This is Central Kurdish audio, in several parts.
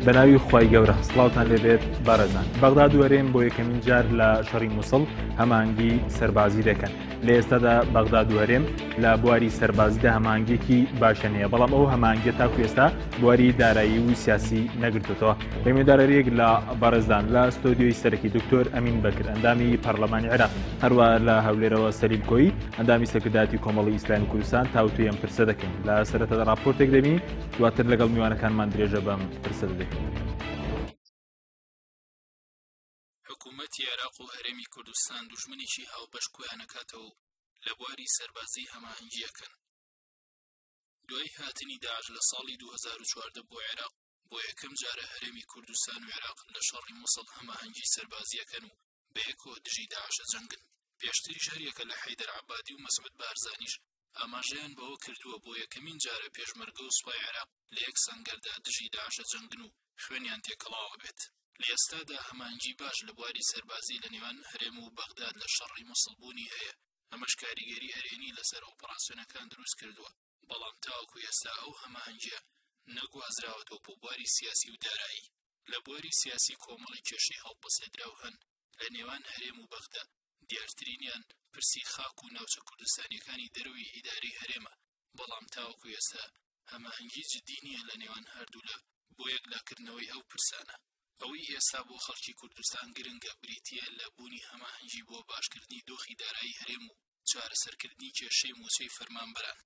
بەناوی خوای گەورە سڵاوتان لێبێت بەڕێزان. بەغداد و هەرێم بۆ یەکەمین جار لە شەڕی موسڵ هەماهەنگی سەربازی دەکەن. لە ئێستادا بەغداد و هەرێم لە بواری سەربازیدا هەماهەنگیەکی باشیان هەیە، بەڵام ئەو هەماهەنگیە تاکو ئێستا بواری دارایی و سیاسی نەگرتوتەوە. پەیوەندیدارەریەک لە بەڕێزان لە ستۆدیۆی سەرەکی دکتۆر ئەمین بەکر ئەندامی پەرلەمانی عێراق، هەروە لە هەولێرەوە سەلیم کۆیی ئەندامی سەرکردایەتی کۆمەڵی ئیسلامی کوردستان تاوتوێی ئەم پرسە دەکەین. لە سەرەتادا راپۆرتێک دەبینین، دواتر لەگەڵ میوانەکانمان درێژە بەم پرسە دەدەین. حکوومەتی عێراق و هەرێمی کوردستان دوژمنێکی هاوبەش کۆیانەکاتەوە و لە بواری سەربازی هەماهەنگی ئەکەن. دوای هاتنی داعش لە ساڵی 2014 بۆ عێراق، بۆ یەکەم جارە هەرێمی کوردستان و عێراق لە شەڕی موسڵ هەماهەنگی سەربازی ئەکەن و بەیەکەوە دژی داعش ئەجەنگن. پێشتریش هەریەکە لە حەیدەر عەبادی و مەسعود بارزانیش ئاماژەیان بەوە کردووە بۆ یەکەمین جارە پێشمەرگە و سوپای عێراق لە یەک سەنگەردا دژی داعش ئەجەنگن و خوێنیان تێکەڵاوە بێت. لە ئێستادا هەماهەنگی باش لە بواری سەربازی لە نێوان هەرێم و بەغداد لە شەڕی موسڵ بوونی هەیە، ئەمەش کاریگەری ئەرێنی لەسەر ئۆپەراسیۆنەکان دروست کردووە، بەڵام تاوەکو ئێستا ئەو هەماهەنگییە نەگوازراوەتەوە بۆ بواری سیاسی و دارایی. لە بواری سیاسی کۆمەڵێک کێشەی هەڵپەسێدراو هەن لە نێوان هەرێم و بەغدا، دیارترینیان پرسی خاک و ناوچە کوردستانییەکانی دەرەوەی ئیدارەی هەرێمە، بەڵام تاوەکو ئێستا هەماهەنگی جدی نییە لە نێوان هەردوولا بۆ یەکلاکردنەوەی ئەو پرسانە. ئەوەی ئێستا بۆ خەڵکی کوردستان گرنگە بریتییە لە بوونی هەماهەنگی بۆ باشکردنی دۆخی دارایی هەرێم و چارەسەرکردنی کێشەی مووچەی فەرمانبەران.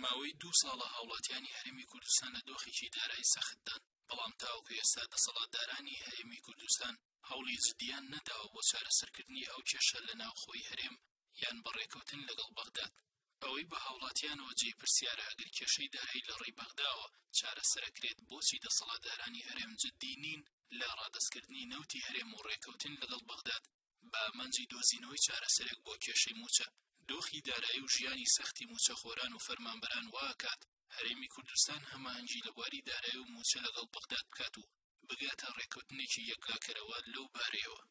ماوەی دوو ساڵە هاوڵاتیانی هەرێمی کوردستان لە دۆخێکی دارایی سەختدان، بەڵام تاوەکو ئێستا دەسەڵاتدارانی هەرێمی کوردستان هەوڵی جدییان نەداوە بۆ چارەسەرکردنی ئەو کێشە لە ناوخۆی هەرێم یان بە ڕێکەوتن لەگەڵ بەغداد. ئەوەی بە هاوڵاتیانەوە جێی پرسیارە ئەگەر کێشەی دارایی لە ڕێی بەغداوە چارەسەرەکرێت بۆچی دەسەڵاتدارانی هەرێم جدی نین لە ڕادەستکردنی نەوتی هەرێم و ڕێکەوتن لەگەڵ بەغداد بە ئامانجی دۆزینەوەی چارەسەرێک بۆ کێشەی مووچە. دۆخی دارایی و ژیانی سەختی مووچەخۆران و فەرمانبەران وا ئەکات هەرێمی کوردستان هەماهەنگی لە بواری دارایی و مووچە لەگەڵ بەغداد بکات و بگاتە ڕێککەوتنێکی یەکلاکەرەوە لەو بارەیەوە.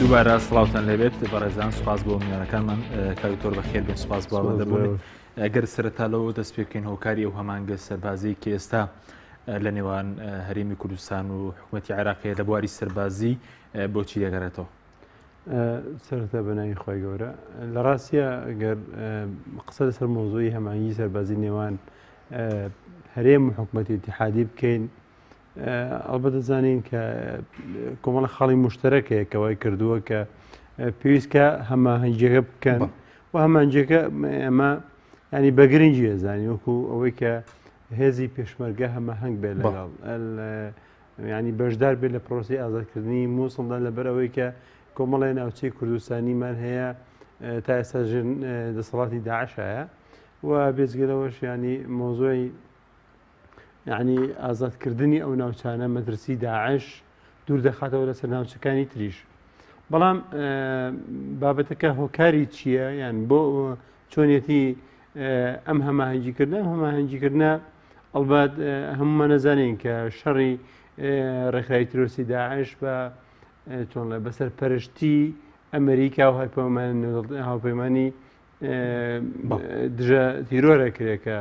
دووبارە سڵاوتان لێبێت بەڕێزان سوپاس بۆ میوانەکانمان کاک دکتۆر بەخێر بێن سوپاس بۆ ئامادەبوون ئەگەر سەرەتا لەوە دەست پێ بکەین هۆکاری ئەو هەمانگە سەربازی کە ئێستا لە نێوان هەرێمی کوردستان و حکوومەتی عێراقیە لە بواری سەربازی بۆچی دەگەڕێتەوە؟ سەرەتا بە ناوی خوای گەورە لە ڕاستە گەر قسە لەسەر مۆزۆی هەمانگی سەربازی نێوان هەرێم و حکوومەتی اتحادی بکەین ئەڵبەتە زانین کە کۆمەڵە خاڵی مشتەرەکەیە کەوای کردووە کە پێویست کە هەماهەنگیەکە بکەن و هەمانجەکە ئەمە ینی بە گرنگی ئەزانین وەکو ئەوەی کە هێزی پێشمەرگە هەماهەنگ بێ لەگەڵ ینی بەشدار بێت لە پرۆسی ئازادکردنی مووسڵدا لەبەر ئەوەی کە کۆمەڵی ناوچەی کوردستانیمان هەیە تا ئێستا ژێر دەسەڵاتی داعشایە و بێجگەلەوەش ینی مۆزۆی یعنی ئازادکردنی ئەو ناوچانە مەترسی داعش دوور دەخاتەوە لەسەر ناوچەکانی تریش بەڵام بابەتەکە هۆکاری چییە یان بۆ چۆنیەتی ئەم هەماهەنگیکردنە هەماهەنگیکردە ئەڵبەت هەموومان نەزانین کە شەڕی ڕێکخراوی تیرۆریستی داعش بە چۆن بەسەر پەرشتی ئەمریکا و هاوپەیمانی دژە تیرۆرە کرێ کە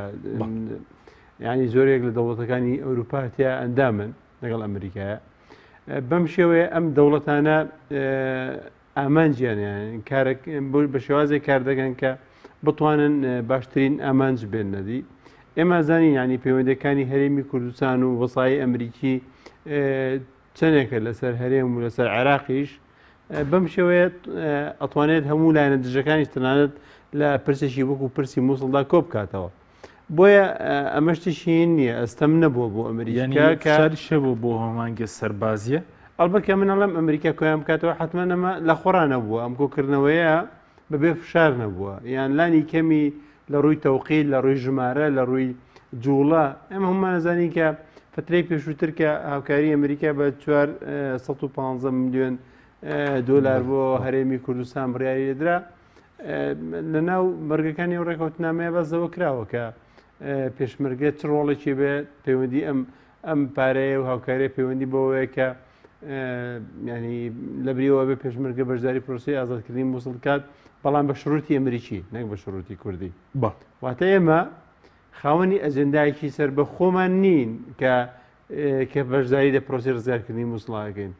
ینی زۆرێک لە دەوڵەتەکانی ئەوروپا تیا ئەندامن لەگەڵ ئەمریکایە بەم شێوەیە ئەم دەوڵەتانە ئامانجیان کارێک بە شێوازێک کار دەکەن کە بتوانن باشترین ئامانج بێننەدی ئێمە زانین ینی پەیوەندەکانی هەرێمی کوردستان و وەسایی ئەمریکی چەندێکە لەسەر هەرێم و لەسەر عێراقیش بەم شێوەیە ئەتوانێت هەموو لایەنە دژەکانیش تەنانەت لە پرسێکی وەکو پرسی مووسڵدا کۆ بکاتەوە بۆیە ئەمە شتێکی نییە ئەستەم نەبووە بۆ ئەمریکا کە هەبوو بۆ هەمانگە سەربازیە ئەڵبەت کە من ئەڵێم ئەمریکا کۆیان بکاتەوە حتمما ئەمە لە خۆڕا نەبووە ئەم کۆکردنەوەیە بەبێ فشار نەبووە یان لانی کەمی لە ڕووی تەوقیت لە ڕووی ژمارە لە ڕووی جوڵە ئێمە هەمومان ئەزانین کە فترەی پێشووتر کە هاوکاری ئەمریکا بە 415 میلیۆن دۆلار بۆ هەرێمی کوردستان بڕیاری لێدرا. لە ناو بەرگەکانی ئەو ڕێکەوتنامەیە باس لەوە کراوە کە پێشمەرگە چ ڕۆڵێکی بێت پەیوەندی ئەم ئەم پارەیە و هاوکاریە پەیوەندی بەوەیە کە ینی لە بریەوە بێ پێشمەرگە بەشداری پرۆسی ئازادکردنی مووسڵ کات بەڵام بە شروتی ئەمریکی نەک بە شروتی کوردی واتە ئێمە خاوەنی ئەجندایەکی سەر بە خۆمان نین کە کە بەشداری لە پرۆسی ڕزگارکردنی مووسڵاکەین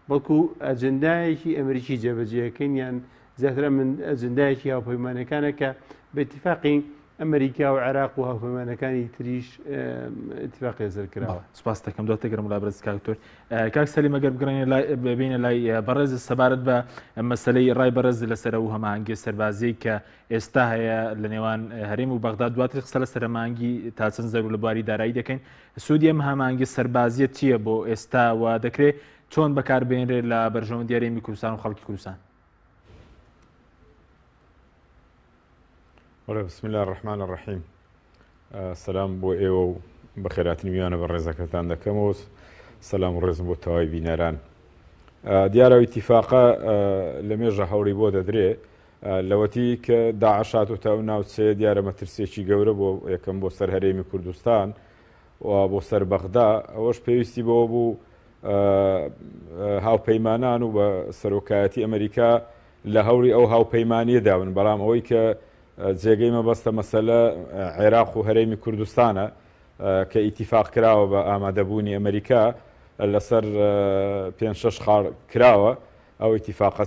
بەڵکو ئەجندایەکی ئەمریکی جێبەجێەکەین یان زیاتر ئەمن ئەجندایەکی هاوپەیمانەکانە کە بە اتفاقی ئەمریکا و عێراق و هاوپەیمانەکانی تریش اتفاقی لەسەر کراوە. سپاس دەکەم دواتر دەگەرم لای بەڕێز کاک دکتۆر. کاک سەلیم ئەگەر بگەڕێینە لای بینە لای بەڕێز سەبارەت بە مەسەلەی ڕای بەڕێز لەسەر ئەو هەماهەنگی سەربازیەی کە ئێستا هەیە لە نێوان هەرێم و بەغدا دواتر قسە لەسەر هەماهەنگی تا چەند زەرور لە بواری دارایی دەکەین سوودی ئەم هەماهەنگی سەربازیە چییە بۆ ئێستا و دەکرێت چۆن بەکاربێنرێت لە بەرژەوەندی هەرێمی کوردستان و خەڵکی کوردستان؟ بەڵێ بسم الله الرحمن الرحیم سلام بۆ ئێوە و بەخێراتنی میوانە بە ڕێزەکەتان دەکەمەوە سلام و ڕێزم بۆ تەواوی بینەران دیارە ئیتیفاقە لە مێژە هەوڵی بۆ دەدرێ لەوەتی کە داعش هاتوتە ئەو ناوچەیە دیارە مەترسیەکی گەورە بۆ یەکەم بۆ سەر هەرێمی کوردستان و بۆ سەر بەغدا ئەوەش پێویستی بەوە بوو هاوپەیمانان و بە سەرۆکایەتی ئەمریکا لە هەوڵی ئەو هاوپەیمانیە دابن بەڵام ئەوەی کە جێگەی مەبەستە مەسەلە عێراق و هەرێمی کوردستانە کە ئیتیفاق کراوە بە ئامادەبوونی ئەمریکا لەسەر پێ شش خاڵ کراوە ئەو ئیتیفاقە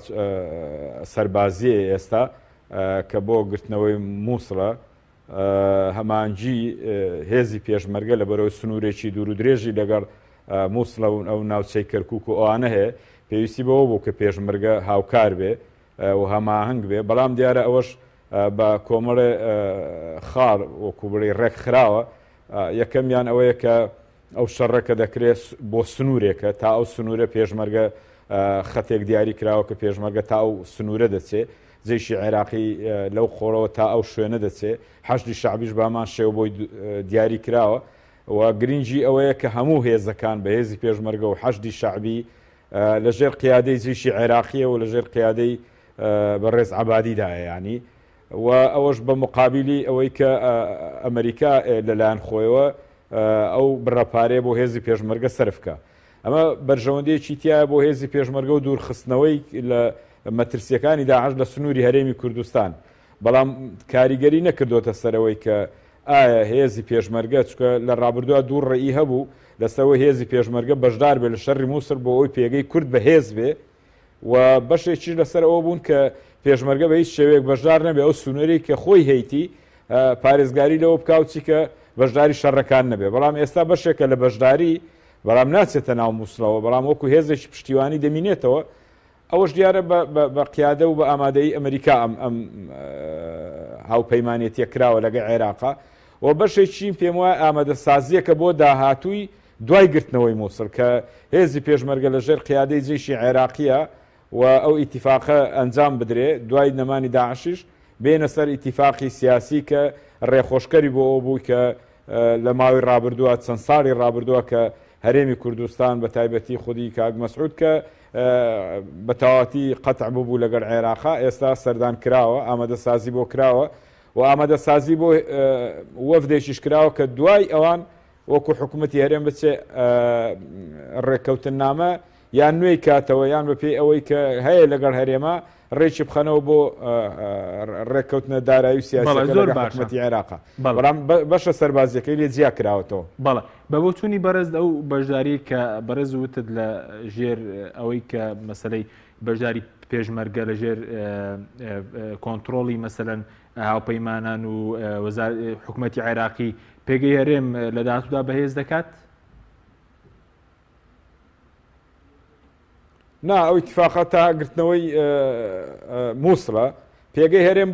سەربازیە ئێستا کە بۆ گرتنەوەی مووسڵە هەمانگی هێزی پێشمەرگە لە بەرەوەی سنوورێکی دوور و درێژی لەگەڵ مووسڵە و ئەو ناوچەی کەرکک و ئەوانە هەیە پێویستی بەوە بوو کە پێشمەرگە هاوکار بێ و هەماهەنگ بێ بەڵام دیارە ئەوەش بە کۆمەڵێ خاڵ وەکو بڵێ ڕێک خراوە یەکەمیان ئەوەیە کە ئەو شەڕە کە دەکرێت بۆ سنوورێکە تا ئەو سنوورە پێشمەرگە خەتێک دیاری کراوە کە پێشمەرگە تا ئەو سنوورە دەچێ جەیشی عێراقی لەو قۆڵەوە تا ئەو شوێنە دەچێ حەشدی شەعبیش بامان شێوە بۆی دیاری کراوە و گرنگی ئەوەیە کە هەموو هێزەکان بە هێزی پێشمەرگە و حەشدی شەعبی لەژێر قیادەی جەیشی عێراقیە و لەژێر قیادەی بەڕێز عەبادیدایە ینی و ئەوەش بە مقابلی ئەوەی کە ئەمریکا لەلایەن خۆیەوە ئەو بڕە پارەیە بۆ هێزی پێشمەرگە سەرف کا. ئەمە بەرژەوەندییەکی تیایە بۆ هێزی پێشمەرگە و دوورخستنەوەی لە مەترسییەکانی داعش لە سنووری هەرێمی کوردستان. بەڵام کاریگەری نەکردۆتە سەر ئەوەی کە ئایا هێزی پێشمەرگە، چونکە لە ڕابردووە دوو ڕێی هەبوو لەسەر ئەوەی هێزی پێشمەرگە بەشدار بێت لە شەڕی مووسڵ بۆ ئەوەی پێگەی کورد بەهێز بێ و بەشێکیش لەسەر ئەوە بوون کە پێشمەرگە بە هیچ شێوەیەک بەشدار نەبێ ئەو سنوورەی کە خۆی هەیتی پارێزگاری لەوە بکا و چیکە بەشداری شەڕەکان نەبێ بەڵام ئێستا بەشێکە لە بەشداری بەڵام ناچێتە ناو مووسڵەوە بەڵام وەکو هێزێکی پشتیوانی دەمینێتەوە ئەوەش دیارە بە قیادە و بە ئامادەی ئەمریکا ئەم ئەم هاوپەیمانێتیە کراوە لەگە عێراقا و بەشێکی پێم وایە ئامادەسازیەکە بۆ داهاتووی دوای گرتنەوەی موسڵ کە هێزی پێشمەرگە لە ژێر قیادەی جەیشی عێراقیە و ئەو ئیتیفاقە ئەنجام بدرێ دوای نەمانی داعشیش بێنە سەر ئیتیفاقی سیاسی کە ڕێخۆشکەری بۆ ئەو بوو کە لە ماوەی ڕابردووە چەند ساڵی ڕابردووە کە هەرێمی کوردستان بە تایبەتی خودی کاک مەسعود کە بە تەواوەتی قەتع ببوو لەگەڵ عێراقا ئێستا سەردان کراوە ئامادەسازی بۆ کراوە و ئامادەسازی بۆ وەفدێکیش کراوە کە دوای ئەوان وەکو حکومەتی هەرێم بچێ ڕێککەوتننامە یان نوێی کاتەوە یان بەپێی ئەوەی کە هەیە لەگەڵ هەرێمە ڕێکی بخەنەوە بۆ ڕێککەوتنە دارایی و سیاسەکە زۆر لەگەڵ باشە. حکومەتی عێراقا بەڵێ. بەڵام بەشە سەربازیەکەی لێ جیا کراوەتەوە. بەڵێ بە بۆچوونی بەڕێز ئەو بەشداری کە بەڕێز وتت لە ژێر ئەوەی کە مەسەلەی بەشداری پێشمەرگە لە ژێر کۆنتڕۆڵی مەسەلەن هاوپەیمانان و حکومەتی عێراقی پێگەی هەرێم لە داهاتوودا بەهێز دەکات؟ نا ئەو ئیتفاقە تا گرتنەوەی مووسڵە پێگەی هەرێم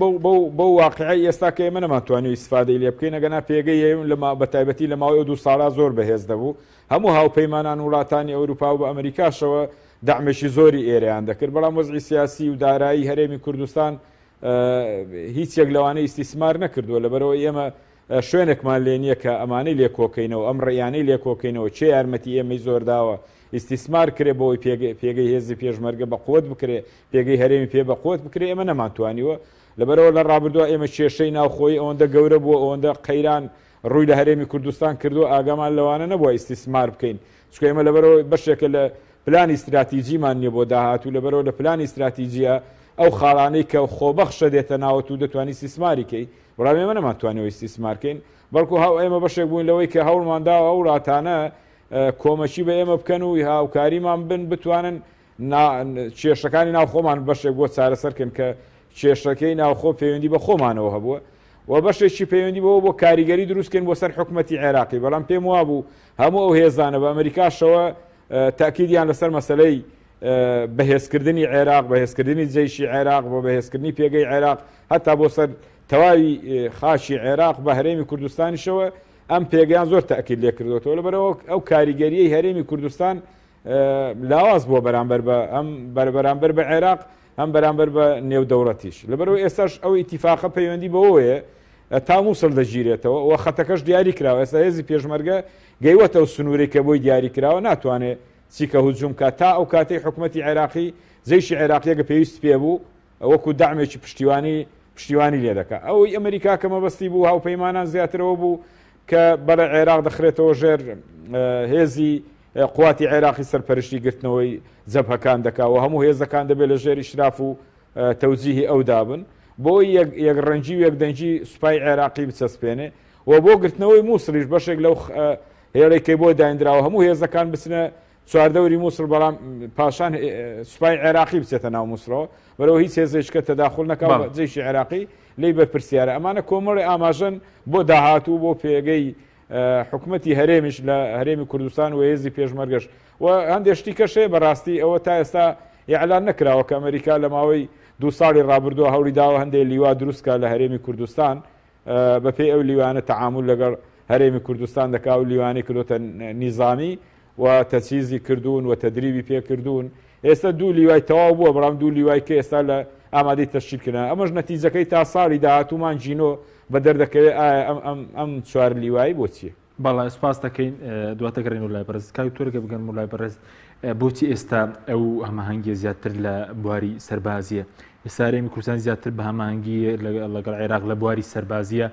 بەو واقعی ئێستا کە ئێمە نەمانتوانی ئیسفادەی لێ بکەین ئەگەنا پێگەی هەرێم لە بە تایبەتی لە ماوەی ئەو دوو ساڵا زۆر بەهێز دەبوو هەموو هاوپەیمانان وڵاتانی ئەوروپا و بە ئەمریکاشەوە دەعمێکی زۆری ئێرەیان دەکرد بەڵام وەزعی سیاسی و دارایی هەرێمی کوردستان هیچ یەک لەوانە ئیستیسمار نەکردووە لەبەرەوە ئێمە شوێنێکمان لێ نییە کە ئەمانەی لێ کۆکەینەوە ئەم ڕێیانەی لێ کۆکەینەوە چێ یارمەتی ئێمەی زۆر داوە ئیستیسمار کرێ بۆی پێگەی هێزی پێشمەرگە بە قوت بکرێ، پێگەی هەرێمی پێ بە قوت بکرێ، ئێمە نەمانتوانیوە. لەبەرئەوە لە ڕابردووە ئێمە کێشەی ناوخۆیی ئەوەندە گەورە بووە، ئەوەندە قەیران ڕووی لە هەرێمی کوردستان کردووە، ئاگامان لەوانە نەبووە ئیستیسمار بکەین، چونکە ئێمە لەبەرئەوە بەشێکە لە پلانی ستراتیجیمان نییە بۆ داهاتوو، لەبەرئەوە لە پلانی ستراتیجییە ئەو خاڵانەی کە خۆبەخشە دێتە ناوەت و دەتوانی ئیستیسماری کەی، بەڵام ئێمە نەمانتوانیوە ئیستیسمار کەین، بەڵکو هەو ئێمە بەشێک بووین لەوەی کە هەوڵمان داوە ئەو وڵاتانە کۆمەکی بە ئێمە بکەن و هاوکاریمان بن بتوانن کێشەکانی ناو خۆمان بەشێک بۆ چارەسەر کەن کە کێشەکەی ناوخۆ پەیوەندی بە خۆمانەوە هەبووە و بەشێکی پەیوەندی بەوە بۆ کاریگەری دروستکەین بۆ سەر حکومەتی عێراقی، بەڵام پێم وابوو هەموو ئەو هێزانە بە ئەمریکاشەوە تاکیدیان لەسەر مەسلەی بەهێزکردنی عێراق، بەهێزکردنی جەیشی عێراق بۆ بەهێزکردنی پێگەی عێراق هەتا بۆ سەر تەواوی خاکی عێراق بە هەرێمی کوردستانیشەوە ئەم پێگەیان زۆر تاکید لێکردوەوە. لەبەرەوە ئەو کاریگەریەی هەرێمی کوردستان لاواز بووە بەرامبەر بە ئەم بەرامبەر بە عێراق هەم بەرامبەر بە نێودەوڵەتیش. لەبەرەوە ئێستاش ئەو ئیتیفاقە پەیوەندی بەوەیە تا مووسڵ دەگیرێتەوە و خەتەکەش دیاری کراوە. ئێستا هێزی پێشمەرگە گەیوەتەوە سنوورێک کە بۆی دیاری کراوە، ناتوانێت چیکە هجوم کات تا ئەو کاتەی حکوومەتی عێراقی جەیشی عێراقیەکە پێویست پێ بوو وەکو دەعمێکی پشتیوانی پشتیوانی لێ دەکات. ئەوەی ئەمریکا کە مەبەستی بوو هاوپەیمانان زیاترەوە بوو کە بەڵێ عێراق دەخرێتەوە ژێر هێزی قواتی عێراقی سەرپەرشتی گرتنەوەی جەبهەکان دەکا و هەموو هێزەکان دەبێت لە ژێر ئیشراف و تەوجیهی ئەودا بن بۆ یەکڕەنگی و یەکدەنگی سوپای عێراقی بچەسپێنێ و بۆ گرتنەوەی مووسڵیش بەشێک لەو هێڵێک کە بۆ دایندراوە هەموو هێزەکان بچنە چواردەوری مووسڵ، بەڵام پاشان سوپای عێراقی بچێتە ناو مووسڵەوە بەرەوە هیچ هێزێکە تەداخل نەکا جەیشی عێراقی لێی بەرپرسیارە. ئەمانە کۆمەڵی ئاماژەن بۆ داهاتوو بۆ پێگەی حکومەتی هەرێمیش لە هەرێمی کوردستان و هێزی پێشمەرگەش و هەندێک شتی کەش هەیە. بەڕاستی ئەوە تا ئێستا ئیعلان نەکراوە کە ئەمریکا لە ماوەی 2 ساڵی ڕابردووە هەوڵی داوە هەندێک لیوا دروستکا لە هەرێمی کوردستان، بەپێی ئەو لیوانە تەعامول لەگەڵ هەرێمی کوردستان دەکا و لیوانی کردوتە نیزامی و تەچیزی کردوون و تەدریبی پێکردوون. ئێستا 2 لیوای تەواو بووە، بەڵام 2 لیوای کە ئێستا لە ئامادەی تەشکیلکردن، ئەمەش نەتیجەکەی تا ساڵی داهاتوومان ژینۆ بە دەردەکەوێت ئایا ئەم 4 لیوایی بۆ چییە؟ بەڵێ سپاس دەکەین. دواتە گەڕێن و لای بەڕێز کاک دکتۆر بگەن و لای بەڕێز بۆچی ئێستا ئەو هەماهەنگیە زیاتر لە بواری سەربازیە؟ ئێستا هەرێمی کوردستان زیاتر بە هەماهەنگی لەگەڵ عێراق لە بواری سەربازیە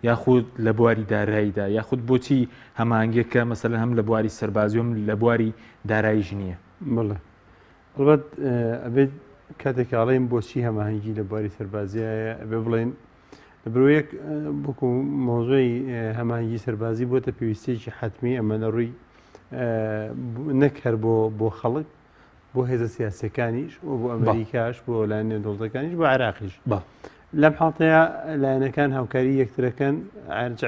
یاخود لە بواری داراییدا، یاخود بۆچی هەماهەنگیەکە مەسەلەن هەم لە بواری سەربازی و هەم لە بواری داراییش نییە؟ بەڵێ ئەڵبەت ئەبێت کاتێک ئاڵێن بۆچی هەماهەنگی لە بواری سەربازیایە ئەبێ بڵێن لەبەرەوەیەک وەکو مۆزۆی هەماهەنگی سەربازی بۆتە پێویستیەکی حتمی، ئەمە لە ڕووی نەک هەر بۆ خەڵک، بۆ هێزە سیاسەکانیش و بۆ ئەمریکاش، بۆ لایەن نێودەوڵەتەکانیش، بۆ عێراقیش. لەم حاڵتەیە لایەنەکان هاوکاری یەکترەکەن،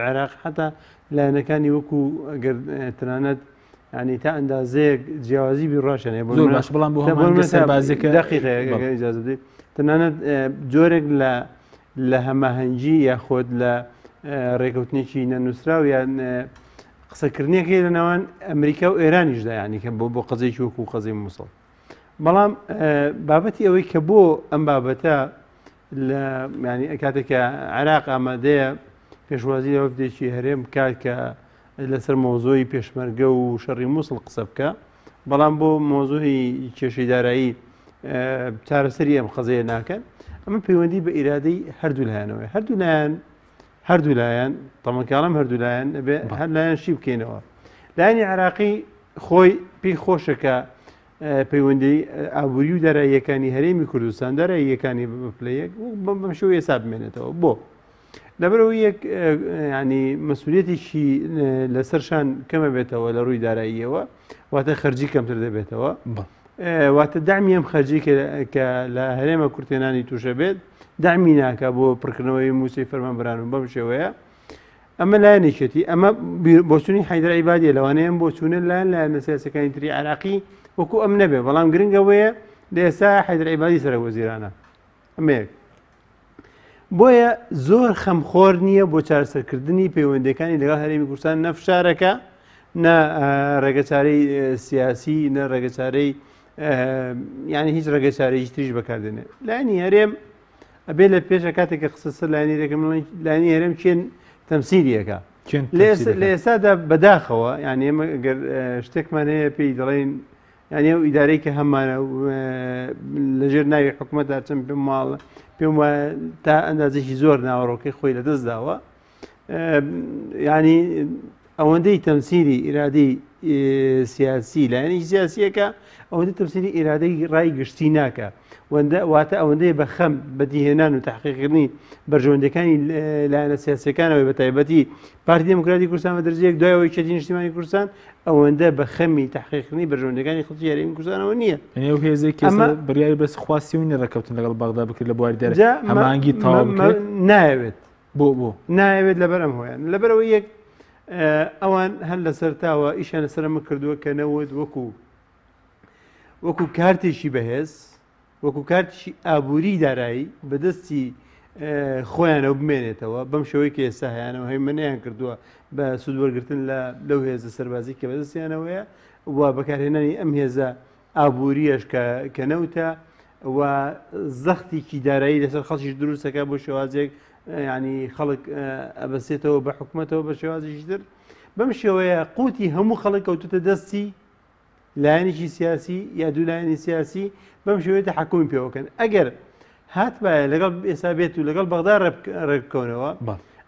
عێراق حتا لایەنەکانی وەکو ئەگەر تەنانەت ینی تا ئەندازەیەک جیاوازی بیرڕاشیان هەیە. بۆ زۆر باش، بەڵام بۆ هەماهەنگی سەربازیەکە دقیقە ئەگەر ئیجازە بدەیت، تەنانەت جۆرێک لە هەماهەنگی یاخود لە ڕێکەوتنێکی نەنووسراو یان قسەکردنێکی لە نێوان ئەمریکا و ئێرانیشدا، ینی کە بۆ قەزێکی وەکو قەزەی مووسڵ. بەڵام بابەتی ئەوەی کە بۆ ئەم بابەتە لە ینی کاتێک کە عێراق ئامادەیە پێشوازی لە وەفدێکی هەرێم بکات کە لەسەر مۆزۆی پێشمەرگە و شەڕی مووسڵ قسە بکە، بەڵام بۆ مۆزۆی کێشەی دارایی چارەسەری ئەم قەزەیە ناکەن، ئەمە پەیوەندی بە ئیرادەی هەردوو لایەنەوەی هەردوو لایەن تەمەکاڵم هەردوو لایەن ئەبێ هەر لایەن شی بکەینەوە. لایەنی عێراقی خۆی پێی خۆشە کە پەیوەندی ئابووری و داراییەکانی هەرێمی کوردستان داراییەکانی بە پلەیەک بەم شێوەیە ئێستا بمێنێتەوە. بۆ لەبەرەوە یەک ینی مەسوولێتێکی لەسەر شان کەمە بێتەوە لە ڕووی داراییەوە، واتە خەرجی کەمتر دەبێتەوە، واتە دامی ئەم خەرجی کە لە هەرێمە کورتێنانی تووشە بێت دامی ناکە بۆ پڕکردنەوەی مووچەی فەرمانبەران و بەم شێوەیە. ئەمە لایەنێکێتی، ئەمە بۆچوونی حەیدەر عیبادیە، لەوانەیە ئەم بۆچوونە لایەن لایەنە سیاسەکانی تری عێراقی وەکو ئەم نەبێ، بەڵام گرنگەوەیە لە ئێستا حەیدەر عیبادی سەرۆک وەزیرانە. ئەمە یەک. بۆیە زۆر خەمخۆر نییە بۆ چارەسەرکردنی پەیوەندیەکانی لەگەڵ هەرێمی کوردستان، نە فشارەکە، نە ڕێگەچارەی سیاسی، نە ڕێگەچارەی یعنی هیچ ڕێگەچارەیەکی تریش بەکاردێنێ. لایەنی هەرێم ئەبێ لە پێشە کاتێک کە قسە سەر لایەنی دەکەم، لایەنی هەرێم کێن تەمسیلیەکە؟ لە ئێستادا بەداخەوە، یعنی ئێمە ئەگەر شتێکمان هەیە پێی دەڵێن یعنی ئەو ئیدارەی کە هەمانە لەژێر ناوی حکوومەتدا چەند پێم ماڵ پێم وایە تا ئەندازێکی زۆر ناوەڕۆکەی خۆی لەدەست داوە ینی ئەوەندەی تەمسیلی ئیرادەی سیاسی لایەنێکی سیاسیەکە ئەوەندە تەمسیلی ئیرادەی ڕای گشتی ناکە وەندە واتە ئەوەندەی بە خەم بەدیهێنان و تحقیقکردنی بەرژەوەندەکانی لایەنە سیاسەکانەوەی بە تایبەتی پارتی دێموکراتی کوردستان بە دەرجەیەک دوای ئەوەی یەکێتی نیشتیمانی کوردستان ئەوەندە بە خەمی تحقیقکردنی بەرژەوەندەکانی خەڵکی هەرێمی کوردستانەوە نییە. یعنی ئەو هێزێک کە ئەمە بڕیاری بەس خواستی و نییە ڕێککەوتن لەگەڵ بەغدا بکرێت لە بواری دەرەوە جا هەماهەنگی تەواو بکرێت؟ نایەوێت. بۆ بۆ؟ نایەوێت لەبەر ئەم هۆیان لەبەرەوەی یەک ئەوان هەر لە سەرتاوە ئیشیان لەسەر ئەمە کردووە کە نەوت وەکو وەکو کارتێکی بەهێز وەکو کارتێکی ئابووری دارایی بەدەستی خۆیانەوە بمێنێتەوە بەم شێوەی کە ئێستا هەیانەوە هەیمەنەیان کردووە بە سوودوەرگتن لە لەو هێزە سەربازی کە بەدەستیانەوەیە و بەکارهێنانی ئەم هێزە ئابووریەش کە کە نەوتە و زەختێکی دارایی لەسەر خەڵکیش دروستەکە بۆ شێوازێک ینی خەڵک ئەبەسێتەوە بە حکوومەتەوە بە شێوازێکی تر بەم شێوەیە قوتی هەموو خەڵک کەوتوتە دەستی لایەنێکی سیاسی یا دوو لایەنی سیاسی بەم شێوەیە تەحەکومی پێوەکەن ئەگەر هاتبایە لەگەڵ ئێستا بێت و لەگەڵ بەغدا ڕێک بکەونەوە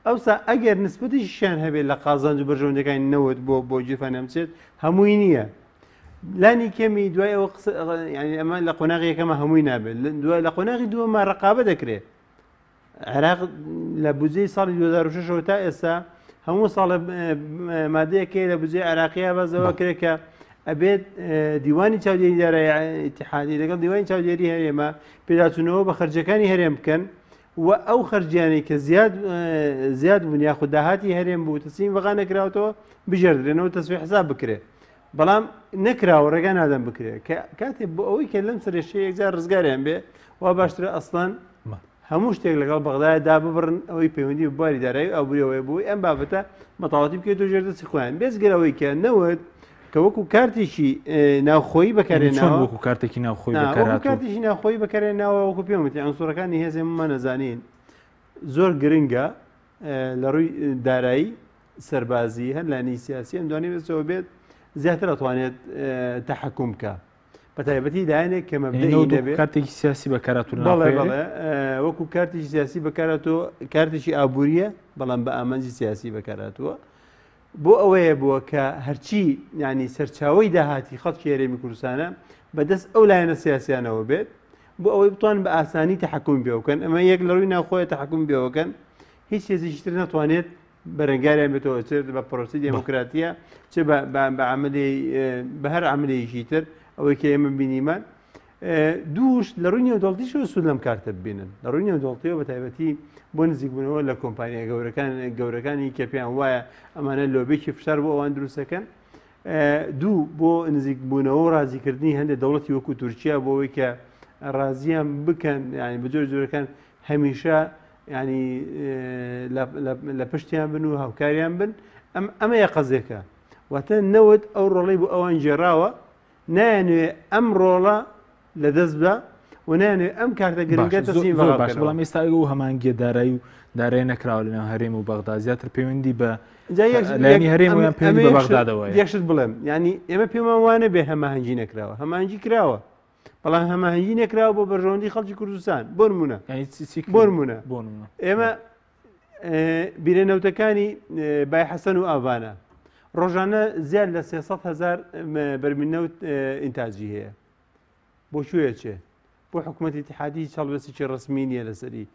ئەوسا ئەگەر نسبەتیشیان هەبێت لە قازانج و بەرژەوەندەکانی نەوت بۆ بۆ گیرفانیان بچێت هەمووی نییە لانی کەمی دوای ئەوە قسە یعنی ئەمە لە قۆناغی یەکەمە هەمووی نابێت دوای لە قۆناغی دووەمە ڕقابە دەکرێت عێراق لە بودجەی ساڵی 2006 تا ئێستا هەموو ساڵە مادەیەک هەیە لە بودجەی عێراقیە بەزەوە کرێت کە ئەبێت دیوانی چاودێری دارایی ئیتحادی لەگەڵ دیوانی چاودێری هەرێمە پێداچوونەوە بە خەرجەکانی هەرێم بکەن و ئەو خەرجیانەی کە زیاد زیاد بوون یاخود داهاتی هەرێم بوو تەسلیم بەغا نەکراوەتەوە بژێردرێنەوە تەسوی حساب بکرێت بەڵام نەکراوە ڕێگا نادەم بکرێت کە کاتێ بۆ ئەوەی کە لەم سەرێشەیە یەکجار ڕزگاریان بێ وا باشترە ئەسڵەن هەموو شتێک لەگەڵ بەغدایە داببڕن ئەوەی پەیوەندی بە بواری دارایی و ئابووریەوەیە بۆی ئەم بابەتە بەتەواوەتی بکەوێتەوە ژێر دەستی خۆیان بێجگە لەوەی کە نەوت کە وەکو کارتێکی ناوخۆیی چۆن بەکارهێناوە وەکو کارتێکی ناوخۆی نا، وەکو بەکارهاتوو؟ کارتێکی ناوخۆیی بەکارهێناوە وەکو پێم وتی عنسوڕەکانی هێز ئێمەمان ئەزانین زۆر گرنگە لە ڕووی دارایی سەربازی هەر لانی سیاسی ئەم دوانەی بەسەوە بێت زیاتر ئەتوانێت تەحەکوم بکە بە تایبەتی لایەنێک کە مەبدەئی نەبێت کارتێکی سیاسی بەکاراتون بەڵێ بەڵێ وەکو کارتێکی سیاسی بەکاراتەوە کارتێکی ئابووریە بەڵام بە ئامانجی سیاسی بەکاراتوە بۆ ئەوەیە بووە کە هەرچی ینی سەرچاوی داهاتی خەڵکی هەرێمی کوردستانە بەدەست ئەو لایەنە سیاسیانەوە بێت بۆ ئەوەی بتوان بە ئاسانی تەحکوم پێوکەن ئەمە یەک لە ڕووی ناوخۆیە تەحکوم پێوەکەن هیچ هێزێکی تر ناتوانێت بەرەنگاریان بێتەوە چ بە پرۆسی دێموکراتیە چ بە عملی بە هەر عملەیەکی تر ئەوەی کە ئێمە بینیمان دووش لە ڕووی نێودەوڵەتیشەوە سوود لەم کارتە ببینن لە ڕووی نێودەوڵەتیەوە بە تایبەتی بۆ نزیکبوونەوە لە کۆمپانیا گەورەکان گەورەکانی کە پێیان وایە ئەمانە لۆبێکی فشار بۆ ئەوان دروستەکەن دوو بۆ نزیکبوونەوە و ڕازیکردنی هەندێک دەوڵەتی وەکو تورکیا بۆ ئەوەی کە ڕازیان بکەن یعنی بە جۆر جۆرەکان هەمیشە ینی لە پشتیان بن و هاوکاریان بن ئەم ئەمەیە قەزێکە واتە نەوت ئەو ڕۆڵەی بۆ ئەوان گێڕاوە نایانوێ ئەم ڕۆڵە لەدەست بە و نایانوێ ئەم کارتە گرنگە تەسلیم زۆر باش بەڵام ئێستا ئەو هەمانگیە دارایی و دارای نەکراوە لەناو هەرێم و بەغدا زیاتر پەیوەندی بە لایەنی هەرێم و یان پەیوەندی بە بەغدادەوە یەکشت بڵێم ینی ئێمە پێمان وانە بێ هەماهەنگی نەکراوە هەماهەنگی کراوە بەڵام هەماهەنگی نەکراوە بۆ بەرژەوەندی خەڵکی کوردستان بۆ نمونە بۆ نمونە بۆ نمونە ئێمە بیرە نەوتەکانی بای حەسەن و ئاڤانە ڕۆژانە زیاد لە 300 هزار بەرمیل نەوت ئینتاجی هەیە بۆ کوێ چێ بۆ حکوومەتی اتحادی هیچ هەڵوێستێکی ڕسمی نییە لەسەری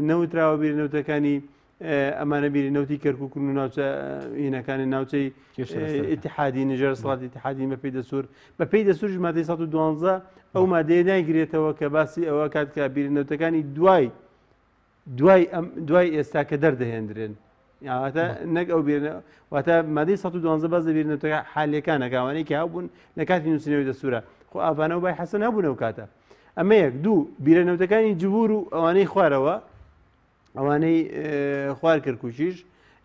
نەوتراوە بیرە نەوتەکانی ئەمانە بیری نەوتی کەرکک و ناوچە هینەکانی ناوچەی اتحادی نژێر سڵاتی اتحادی بەپی دەسوور بەپی دەسوور مادەی 112 ئەو مادەیە نایگرێتەوە کە باسی ئەوە کات کە بیری نەوتەکانی دوای دوای ئەم دوای ئێستا کە دەردەهێندرێن واتە نەک ئەو بیرنە واتە مادەی 112 باز لە بیرنەوتەکە حالەکانە گاوانەی کە هەبوون لە کاتی نووسینەوەی دەستورە خۆ ئاڤانە و بای حەسەن هەبوون ئەو کاتە ئەمە یەک دوو بیرە نەوتەکانی جبور و ئەوانەی خوارەوە ئەوانەی خوار کەرکوکیش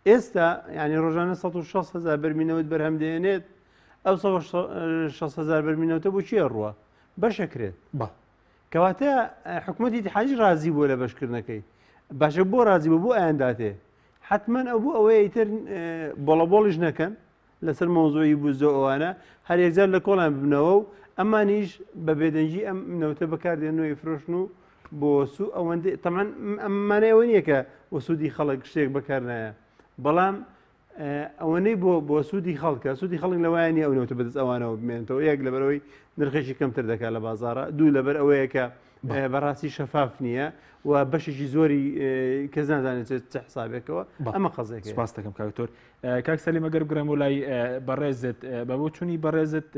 ئێستا ینی ڕۆژانە 160 هزار بەرمی نەوت بەرهەم دێنێت ئەو 160 هزار بەرمی نەوتە بۆ چیە ڕووە بەشەکرێت کەواتە حکومەتی ئیتحادیش ڕازی بووە لە بەشکردنەکەی باشە بۆ ڕازی بوو بۆ ئەیان داتێ حتمما ئەو بۆ ئەوەیە ئیتر بۆڵەبۆڵیش نەکەن لەسەر مەوزوعی بودجە و ئەوانە هەر یەکجار لە کۆڵیان ببنەوە و ئەمانیش بە بێدەنگی ئەم نەوتە بەکاردێنن و ئەیفرۆشن و بۆ سوو ئەوەندەی تەمان ئەم مانای ئەوە نییە کە بۆ سوودی خەڵک شتێک بەکار نایە بەڵام ئەوەنەی بۆ بۆ سوودی خەڵکە سوودی خەڵک لەوایە نیە ئەو نەوتە بەدەست ئەوانەوە بمێنێتەوە یەک لەبەرەوەی نرخێکی کەمتر دەکات لە بازارە دوو لەبەر ئەوەیە کە بەڕاستی شەفاف نییە و بەشێکی زۆری کەس نازانێت چ حسابێکەوە ئەمە قەزێک سپاس دەکەم کاکتۆر کاک سەلیم ئەگەر بگەڕێم بۆ لای بەڕێزت بە بۆچوونی بەڕێزت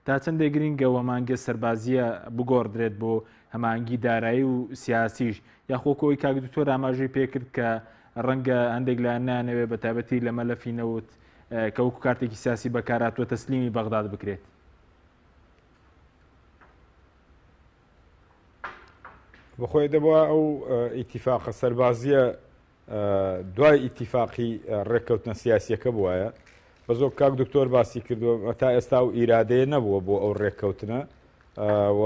تا چەندێک گرنگە هەماهەنگیە سەربازیە بگۆڕدرێت بۆ هەماهەنگی دارایی و سیاسیش یاخۆ کۆی کاک دکتۆر ئاماژەی پێکرد کە ڕەنگە هەندێک لایەن نانەوێ بە تایبەتی لە مەلەفی نەوت کە وەکو کارتێکی سیاسی بەکارهاتووە تەسلیمی بەغداد بکرێت. بەخۆی دەبووە ئەو ئیتیفاقە سەربازیە دوای ئیتیفاقی ڕێککەوتنە سیاسیەکە بواە بە زۆر کاک دکتۆر باسی کردووە تا ئێستا و ئیرادەیە نەبووە بۆ ئەو ڕێککەوتنە و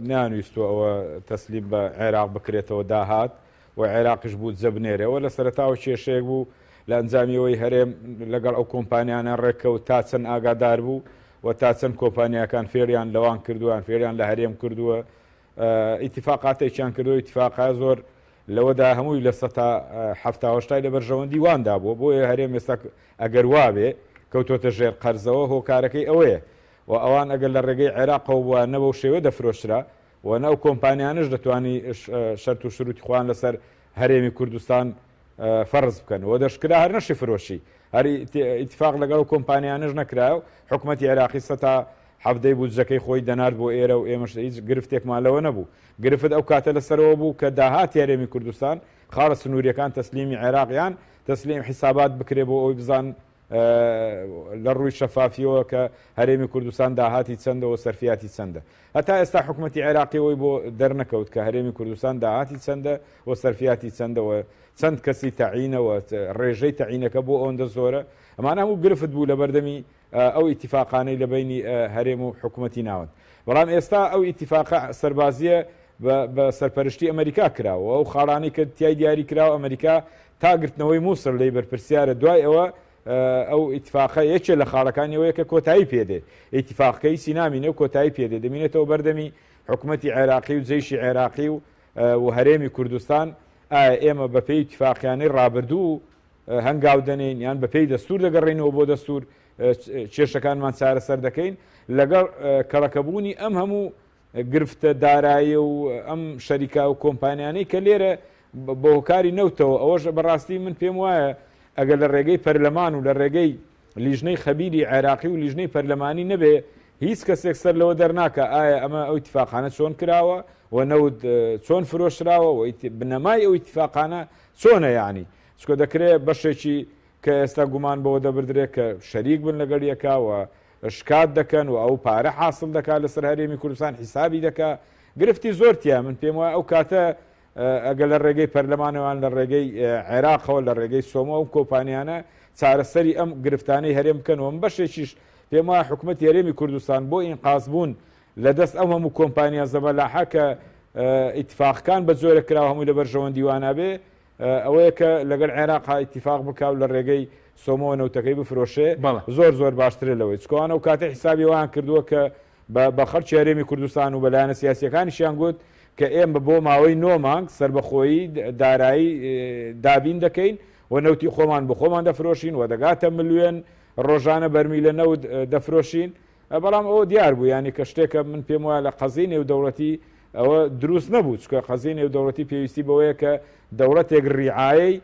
نەیانویستووە ئەوە تەسلیم بە عێراق بکرێتەوە داهات و عێراقیش بودجە بنێرێ. ئەوە لە سەرەتاوە کێشەیەک بوو لە ئەنجامی ئەوەی هەرێم لەگەڵ ئەو کۆمپانیانە ڕێککەوت تا چەند ئاگادار بوو و تا چەند کۆمپانیاکان فێڵیان لەوان کردووە یان فێڵیان لە هەرێم کردووە ئیتیفاقاتێکیان کردووە ئیتیفاقە زۆر لەوەدا هەمووی لە سەتا حەفتا هەشتای لە بەرژەوەندی واندا بووە بۆیە هەرێم ئێستا ئەگەر وابێ کەوتۆتە ژێر قەرزەوە هۆکارەکەی ئەوەیە و ئەوان ئەگەر لە ڕێگەی عێراقەوە بووایە نە بەو شێوەیە دەفرۆشرا و نە ئەو کۆمپانیانەش دەتوانی شەرت و شروتی خۆیان لەسەر هەرێمی کوردستان فەرز بکەن و دەشکرا هەر نەشی فرۆشی هەر ئیتفاق لەگەڵ ئەو کۆمپانیانەش نەکرا و حکومەتی عێراقی سەتا حەڤدەی بودجەکەی خۆی دەنارد بۆ ئێرە و ئێمەش هیچ گرفتێکمان لەوە نەبوو گرفت ئەو کاتە لەسەرەوە بوو کە داهاتی هەرێمی کوردستان خاڵە سنووریەکان تەسلیمی عێراق یان تەسلیم حیسابات بکرێ بۆ ئەوی بزان لە ڕووی شەفافیەوە کە هەرێمی کوردستان داهاتی چەندە و سەرفیاتی چەندە. هەتا ئێستا حکومەتی عێراقی ئەوەی بۆ دەرنەکەوت کە هەرێمی کوردستان داهاتی چەندە و سەرفیاتی چەندە و چەند کەسی تەعینە و ڕێژەی تەعینەکە بۆ ئەوەندە زۆرە. ئەمانە هەموو گرفت بوو لە بەردەمی ئەو ئیتیفاقانەی لە بەینی هەرێم و حکومەتی ناوەند. بەڵام ئێستا ئەو ئیتیفاقە سەربازیە بە سەرپەرشتی ئەمەریکا کراوە و ئەو خاڵانەی کە تیای دیاری کراوە ئەمەریکا تا گرتنەوەی موسڵ لێی بەرپرسیارە دوای ئەوە ئەو ئیتفاقە یەکێ لە خاڵەکانی ئەوەیە کە کۆتایی پێدێ ئیتفاقەکە هیچی نامینێ و کۆتایی پێدێ دەمینێتەوە بەردەمی حکومەتی عێراقی و جەیشی عێراقی و و هەرێمی کوردستان ئایا ئێمە بەپێی ئیتفاقیانەی ڕابردوو هەنگاو دەنێین یان بەپێی دەستور دەگەڕێینەوە بۆ دەستور کێشەکانمان چارەسەر دەکەین لەگەڵ کەڵەکەبوونی ئەم هەموو گرفتە داراییە و ئەم شەریکا و کۆمپانیانەی کە لێرە بە هۆکاری نەوتەوە ئەوەش بەڕاستی من پێم وایە ئەگەر لە ڕێگەی پەرلەمان و لە ڕێگەی لیژنەی خەبیری عێراقی و لیژنەی پەرلەمانی نەبێ هیچ کەسێک سەر لەوە دەرناکە ئایا ئەمە ئەو ئیتفاقانە چۆن کراوە و نەوت چۆن فرۆشراوە و بنەمای ئەو ئیتفاقانە چۆنە یعنی چکە دەکرێت بەشێکی کە ئێستا گومان بەوە دەبردرێت کە شەریک بن لەگەڵ یەکا و شکات دەکەن و ئەو پارە حاصل دەکات لەسەر هەرێمی کوردستان حیسابی دەکا گرفتی زۆر تیا من پێم وایە ئەو کاتە ئەگەر لە ڕێگەی پەرلەمانەوە لە ڕێگەی عێراقەوە لە ڕێگەی سۆمۆ ئەو کۆمپانیانە چارەسەری ئەم گرفتانەی هەرێم بکەن و بەشێکیش پێم وایە حکوومەتی هەرێمی کوردستان بۆ ئینقاز بوون لە دەست ئەو هەموو کۆمپانیا زەبەلاحە کە ئیتفاقەکان بە جۆرە کراوە هەمووی لە بەرژەوەندی وانابێ ئەوەیە کە لەگەڵ عێراقا ئیتیفاق بکا و لە ڕێگەی سۆمۆوە نەوتەکەی بفرۆشێ زۆر زۆر باشترە لەوەی چونکە ئەوان ئەو کاتە حیسابی ئەوەیان کردووە کە بە خەڵکی هەرێمی کوردستان و بە لایەنە سیاسییەکانیشیان گوت کە ئێمە بۆ ماوەی نۆ مانگ سەربەخۆیی دارایی دابین دەکەین و نەوتی خۆمان بۆ خۆمان دەفرۆشین و دەگاتە ملیۆن ڕۆژانە بەرمیلە نەوت دەفرۆشین بەڵام ئەوە دیار بوو یانی کە شتێکە من پێم وایە لە قەزیەی نێودەوڵەتی ئەوە دروست نەبوو چکە قەزیەی نێودەوڵەتی پێویستی بەوەیە کە دەوڵەتێک ڕیعایەی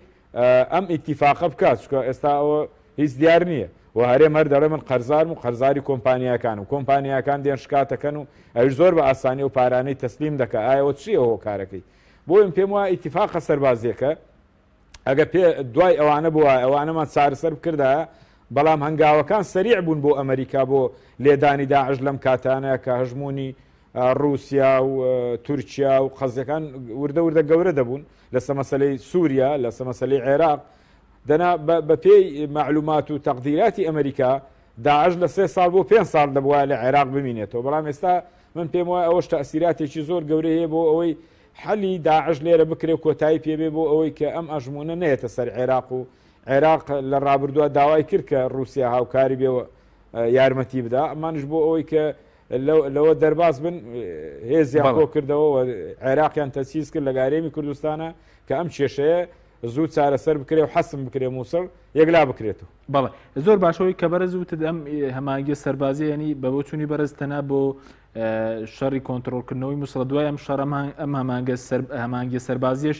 ئەم ئیتیفاقە بکات چکە ئێستا ئەوە هیچ دیار نییە و هەرێم هەر دەڵێ من قەرزارم و قەرزاری کۆمپانیاکان و کۆمپانیاکان دێن شکاتەکەن و ئەویش زۆر بە ئاسانی و پارانەی تەسلیم دەکا ئایا چییە هۆکارەکەی بۆیم پێم وایە ئیتیفاقە سەربازیەکە ئەگەر پێ دوای ئەوانە بوایە ئەوانەمان چارەسەر بکردایە، بەڵام هەنگاوەکان سەریع بوون بۆ ئەمریکا بۆ لێدانی داعش لەم کاتانە کە هەژموونی ڕووسیا و تورکیا و قەزیەکان وردە وردە گەورە دەبوون لەسە مەسەلەی سووریا لەسە مەسەلەی عێراق دەنا بە پێی مەعلومات و تەقدیراتی ئەمریکا داعش لە سێ ساڵ بۆ پێ ساڵ دەبوایە لە عێراق بمینێتەوە بەڵام ئێستا من پێم وایە ئەوەش تەئسیراتێکی زۆر گەورەی هەیە بۆ ئەوەی حەلی داعش لێرە بکرێ و کۆتایی پێ بێ بۆ ئەوەی کە ئەم ئەژموونە نەیەتە سەر عێراق و عێراق لە ڕابردووە داوای کرد کە رووسیا هاوکاری بێ یارمەتی بدا ئەمانش بۆ ئەوەی کە لەوە دەرباز بن هێزیان کۆ کردەوە و عێراقیان تەچیز کرد لە گارێمی کوردستانە کە ئەم کێشەیە زوو چارەسەر بکرێ و حەسم بکرێ مووسڵ یەکلا بکرێتەوە. بەڵێ زۆر باشەوەی کە بەرز وتت ئەم هەماهەنگیە سەربازیە ینی بە بۆچوونی بەرز تەنها بۆ شەڕی کۆنتترۆلکردنەوەی موسڵە دوای ئەم شەڕ ئەم هەمانگە هەمانگیە سەربازیش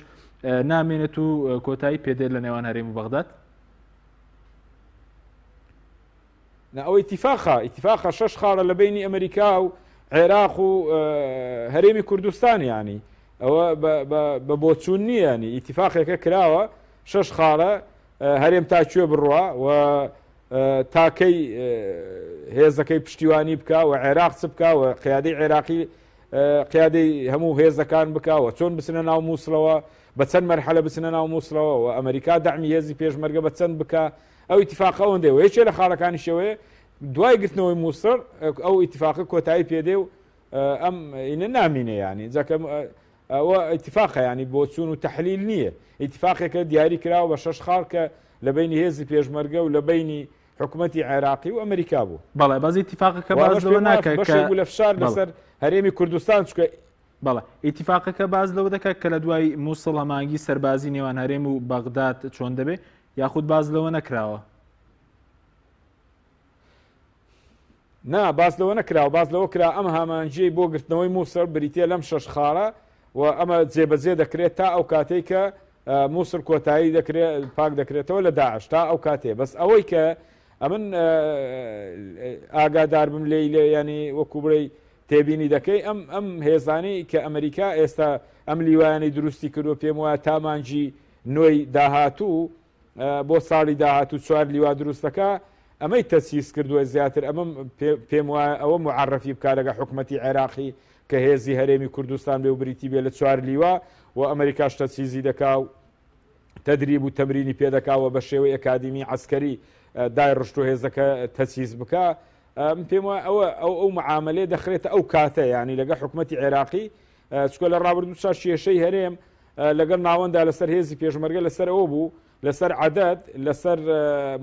نامێنێت و کۆتایی پێدێت لە نێوان هەرێم و بەغداد؟ نا ئەوە ئیتیفاقە، ئیتیفاقە شەش خاڵە لە بەینی ئەمریکا و عێراق و هەرێمی کوردستان یانی ئەوە بە بۆچوون نییە ینی ئیتیفاقێکە کراوە شەش خاڵە هەرێم تا کوێ بڕوا و تاکەی هێزەکەی پشتیوانی بکە و عێراق چ بکە و قیادەی عێراقی قیادەی هەموو هێزەکان بکە و چۆن بچنە ناو مووسڵەوە بە چەند مەرحەلە بچنە ناو مووسڵەوە و ئەمریکا دەعمی هێزی پێشمەرگە بە چەند بکە ئەو ئیتیفاقە ئەوەندەیە و یەکێ لە خاڵەکانیش ئەوەیە دوای گرتنەوەی مووسڵ ئەو ئیتیفاقە کۆتایی پێدێ و ئەم ئینە نامینێ ینی جاکە ئەوە ئیتیفاقە ینی بۆچوون و تەحلیل نییە ئیتیفاقێکە دیاری کراوە بە شەش خاڵ کە لە بینی هێزی پێشمەرگە و لە بینی حکوومەتی عێراقی و ئەمریکا بوو. بەڵێ بەس ئیتیفاقەکە باس لەوە ناکات کە بەشێک بوو لە فشار لەسەر هەرێمی کوردستان چونکە بەڵێ ئیتیفاقەکە باس لەوە دەکات کە لە دوای مووسڵ هەماهەنگی سەربازی نێوان هەرێم و بەغداد چۆن دەبێ یاخود باس لەوە نەکراوە؟ نا باس لەوە نەکراوە، باس لەوە کرا ئەم هامانجیەی بۆ گرتنەوەی موسڵ بریتیە لەم شەش خاڵە و ئەمە جێبەجێ دەکرێت تا ئەو کاتەی کە موسڵ کۆتایی دەکرێت پاک دەکرێتەوە لە داعش تا ئەو کاتێ بەس ئەوەی کە ئەمن ئاگادار بم لێی لێ ینی وەکو بڵێ تێبینی دەکەی ئەم ئەم هێزانی کە ئەمریکا ئێستا ئەم لیوایانی دروستی کردو پێم وایە تا مانگی نۆی داهاتوو بۆ ساڵی داهاتوو چوار لیوا دروست دەکا ئەمەی تەسیس کردووە زیاتر ئەمەم پێم وایە ئەوە معرفی بکا لەگە حکومەتی عێراقی کە هێزی هەرێمی کوردستان بێ و بریتی بێ لە چوار لیوا و ئەمریکاش تەسیزی دەکا و تدریب و تەمرینی پێدەکا و بە شێوەی ئەکادیمی عسکەری دایڕشت و هێزەکە تەسیس بکا من پێم وایە ئەوە ئەو ئەو معاملەیە دەخرێتە ئەو کاتە یانی لەگە حکومەتی عێراقی چکە لە ڕابردوو چا کێشەی هەرێم لەگەڵ ناوەندا لەسەر هێزی پێشمەرگە لەسەر ئەوە بوو لەسەر عدد لەسەر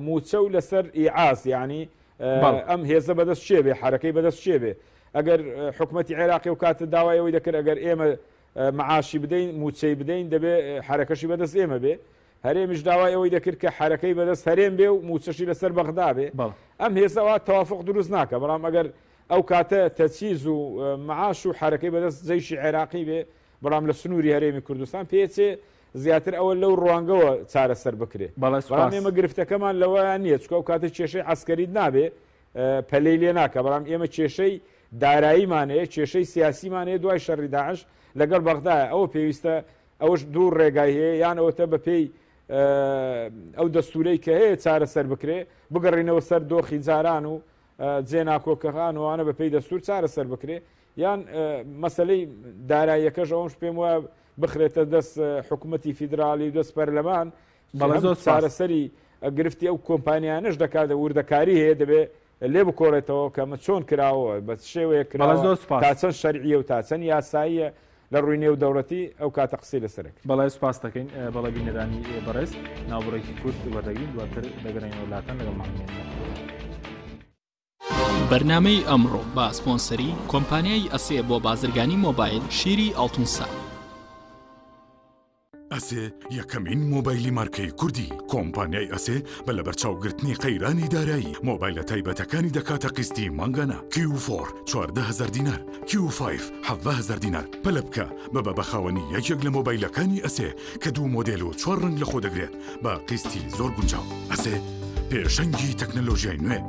موچە و لەسەر ئیعاز یعنی ئەم هێزە بەدەست چێ بێ حرەکەی بەدەست چێ بێ ئەگەر حکوومەتتی عێراقی و کاتە داوای ئەوەی دەکرد ئەگەر ئێمە معاشی بدەین موچەی بدەین دەبێ حرەکەشی بەدەست ئێمە بێ هەرێمیش داوای ئەوەی دەکرد کە حرەکەی بەدەست هەرێم بێ و موچەشی لەسەر بەغدا بێ ئەم هێزەوە توافق دروست ناکە بەڵام ئەگەر ئەو کاتە تەجهیز و معاش و حەرەکەی بەدەست جەیشی عێراقی بێ، بەڵام لە سنووری هەرێمی کوردستان پێچێ زیاتر ئەوە لەو ڕوانگەوە چارەسەر بکرێ. بەڵێ بەڵام سوپاس. ئێمە گرفتەکەمان لەوەیا نییە، چونکە ئەو کاتە کێشەی عەسکەریت نابێ، پەلەی لێ ناکا، بەڵام ئێمە کێشەی داراییمان هەیە، کێشەی سیاسیمان هەیە دوای شەڕی داعش لەگەڵ بەغدایە، ئەوە پێویستە، ئەوەش دوو ڕێگای هەیە، یان ئەوەتە بەپێی ئەو دەستوورەی کە هەیە چارەسەر بکرێ، بگەڕێینەوە سەر دۆخی جاران و جێ ناکۆکەکان و ئەوانە بەپێی دەستور چارەسەر بکرێ یان مەسلەی داراییەکەش ئەوەش پێم وایە بخرێتە دەست حکوومەتی فیدراالی و دەست پەرلەمان بەڵێ زۆر سپاس. چارەسەری گرفتی ئەو کۆمپانیانش دەکات وردەکاری هەیە دەبێ لێ بکۆڵێتەوە کە ئەمە چۆن کراوە بە شێوەیە بەڵێ کراوە زۆر سپاس. تا چەند شەرعیە و تا چەند یاساییە لە ڕووی نێودەوڵەتی ئەو کاتە قسەی لەسەر ئەکرێت. بەڵێ سوپاست دەکەین. بەڵێ بینەرانی بەڕێز ناوبڕێکی کورت وەردەگرین دواتر دەگەڕێینەوە لاتان لەگەڵمان بمێنن. بەرنامەی ئەمڕۆ بە سپۆنسەری کۆمپانیای ئەسێ بۆ بازرگانی مۆبایل شیری ئاڵتونسا. ئەسێ یەکەمین مۆبایلی مارکەی کوردی کۆمپانیای ئەسێ بە لەبەرچاوگرتنی قەیرانی دارایی مۆبایلە تایبەتەکانی دەکاتە قیستی مانگانە کیو فۆر 14هزار دینار کیو فایڤ 17هزار دینار پەلە بکە ببە بە خاوەنی یەکێک لە مۆبایلەکانی ئەسێ کە دوو مۆدێل و چوار ڕەنگ لەخۆ دەگرێت بە قیستی زۆر گونجاو ئەسێ پێشەنگی تەکنەلۆژیای نوێ.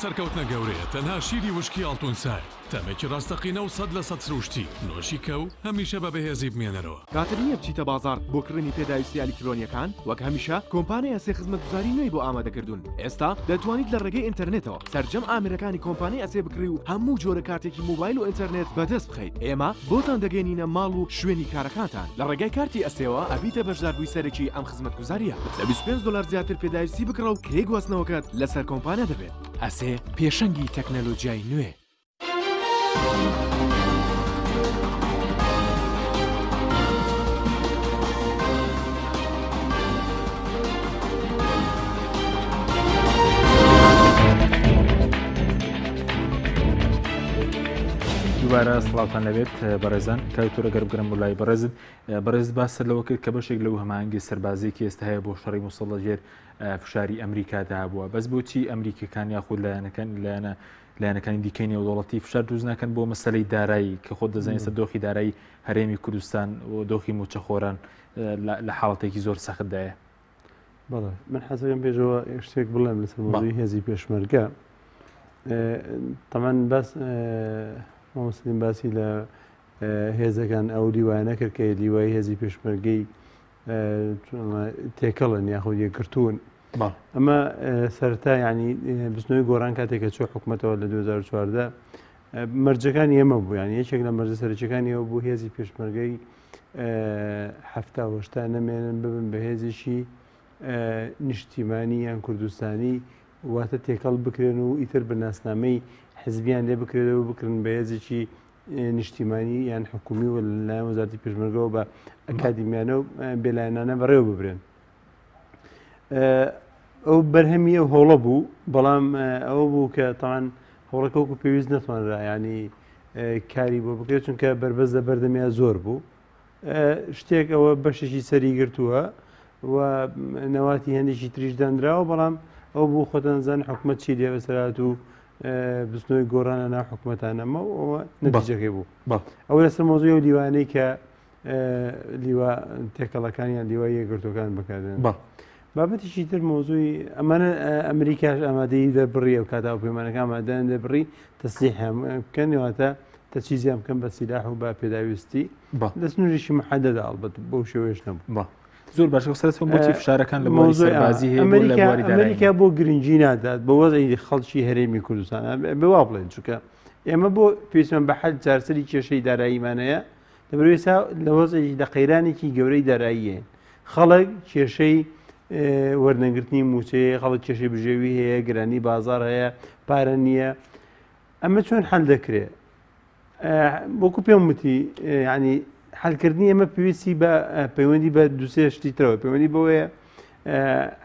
سەرکەوتنە گەورەیە تەنها شیری وشکی ئاڵتون سای، تامێکی ڕاستەقینە و 100% سروشتی، نۆشی کە و هەمیشە بە بەهێزی بمێنەرەوە. کاتت نییە بچیتە بازاڕ بۆ کڕینی پێداویستییە ئەلیکترۆنییەکان؟ وەک هەمیشە کۆمپانیای ئەسێ خزمەتگوزاری نوێی بۆ ئامادەکردوون. ئێستا دەتوانیت لە ڕێگەی ئینتەرنێتەوە سەرجەم ئامێرەکانی کۆمپانیای ئەسێ بکڕی و هەموو جۆرە کارتێکی مۆبایل و ئینتەرنێت بەدەست بخەیت. ئێمە بۆتان دەگەیەنینە ماڵ و شوێنی کارەکانتان. لە ڕێگای کارتی ئەسێوە ئەبیتە بەشداربووی سەرەکی ئەم خزمەتگوزارییە. لە 25 دۆلار زیاتر پێداویستی بکڕە و کرێی گواستنەوەکەت لەسەر کۆمپانیا دەبێت. ئەسێ پێشەنگی تەکنەلۆجیای نوێ. دووبارە سڵاوتان لەبێت بەڕێزان کاکتۆرە گەر بگرم بۆ لای بەڕێزت بەڕێز باست لەوە کرد کە بەشێک لەو هەماهەنگی سەربازیەکی ئێستا هەیە بۆ شەڕی موسڵ لەژێر فشاری ئەمریکادا هەبووە بەس بۆچی ئەمریکەکان یاخود لایەنەکان لایەنە لایەنەکانی دیکەی نێودەوڵەتی فشار دروست ناکەن بۆ مەسلەی دارایی کە خۆت دەزانین سەر دۆخی دارایی هەرێمی کوردستان و دۆخی موچەخۆران لە حاڵەتێکی زۆر سەختدایە. بەڵێ من حەزەکەم پێشەوە شتێک بڵێم لەسەر مەوزوعی هێزی پێشمەرگە تەمان باس مامۆستین باسی لە هێزەکان ئەو لیوایە نەکرد کە لیوای هێزی پێشمەرگەی تێکەڵن یاخود یەکگرتوون ئەمە سەرتا ینی بزنەوەی گۆران کاتێک کە چۆ حکوومەتەوە لە 2014 مەرجەکانی ئێمە بوو یان یەکێک لە مەرجە سەرەکیەکانی ئەوە بوو هێزی پێشمەرگەی هەفتا نەمێنن ببن بە هێزێکی نیشتیمانی یان کوردستانی واتە تێکەڵ بکرێن و ئیتر بە ناسنامەی حزبیان لێ بکرێتەوە بکرن بە هێزێکی نیشتیمانی یان حکومی و لەلایەن وەزارەتی پێشمەرگەوە بە ئەکادیمیانە و بێلایەنانە بەڕێوە ببرێن. ئەو بەرهەمی ئەو هەوڵە بوو بەڵام ئەوە بوو کە تاوان هەوڵەکە وەکو پێویست نەتوانرا ینی کاری بۆ بکرێت چونکە بەربەست لە بەردەمیا زۆر بوو شتێک ئەوە بەشێکی سەری گرتووە و نەواتی هەندێکی تریش دانراوە بەڵام ئەو بوو خۆتان زان حکومت چی لێ بەسەرات و بزنەوەی گۆڕانە ناو حکومەتانەمە ئەوە نەتیجەکەی بوو ئەوە لەسەر مۆزوی و دیوانەی کە لیوا تێکەڵەکان یان لیوای یەکگرتوەکان بەکاردێن بابەتێکی تر مۆزوی ئەمانە ئەمریکاش ئامادەی دەبڕی ئەو کاتا و پەیمانەکە ئامادەیان دەبڕی تەسلیحیان بکەن واتە تەچیزیان بکەن بە سیلاح و بە پێداویستی لە سنوورێکی محەدەدا ئەڵبەت بەو شێوەیەش نەبوو. زۆر باشە سەرەتا بۆچی فشارەکان لە بواری سەربازی هەیە بۆ لە بواری دارایی؟ ئەمریکا بۆ گرنگی نادات بە وەزعی خەڵکی هەرێمی کوردستان بێ وا بڵێن چونکە ئێمە بۆ پێویستمان بە حەل چارەسەری کێشەی داراییمان هەیە لەبەرئەوەی ئێستا لە وەزعێکی لە قەیرانێکی گەورەی داراییەین خەڵک کێشەی وەرنەگرتنی مووچەیە خەڵک کێشەی بژێوی هەیە گرانی بازار هەیە پارە نییە ئەمە چۆن حل دەکرێت وەکو پێم وتی ینی حلکردنی ئەمە پێویستی بە پەیوەندی بە دوسێ شتی ترەوە پەیوەندی بەوەیە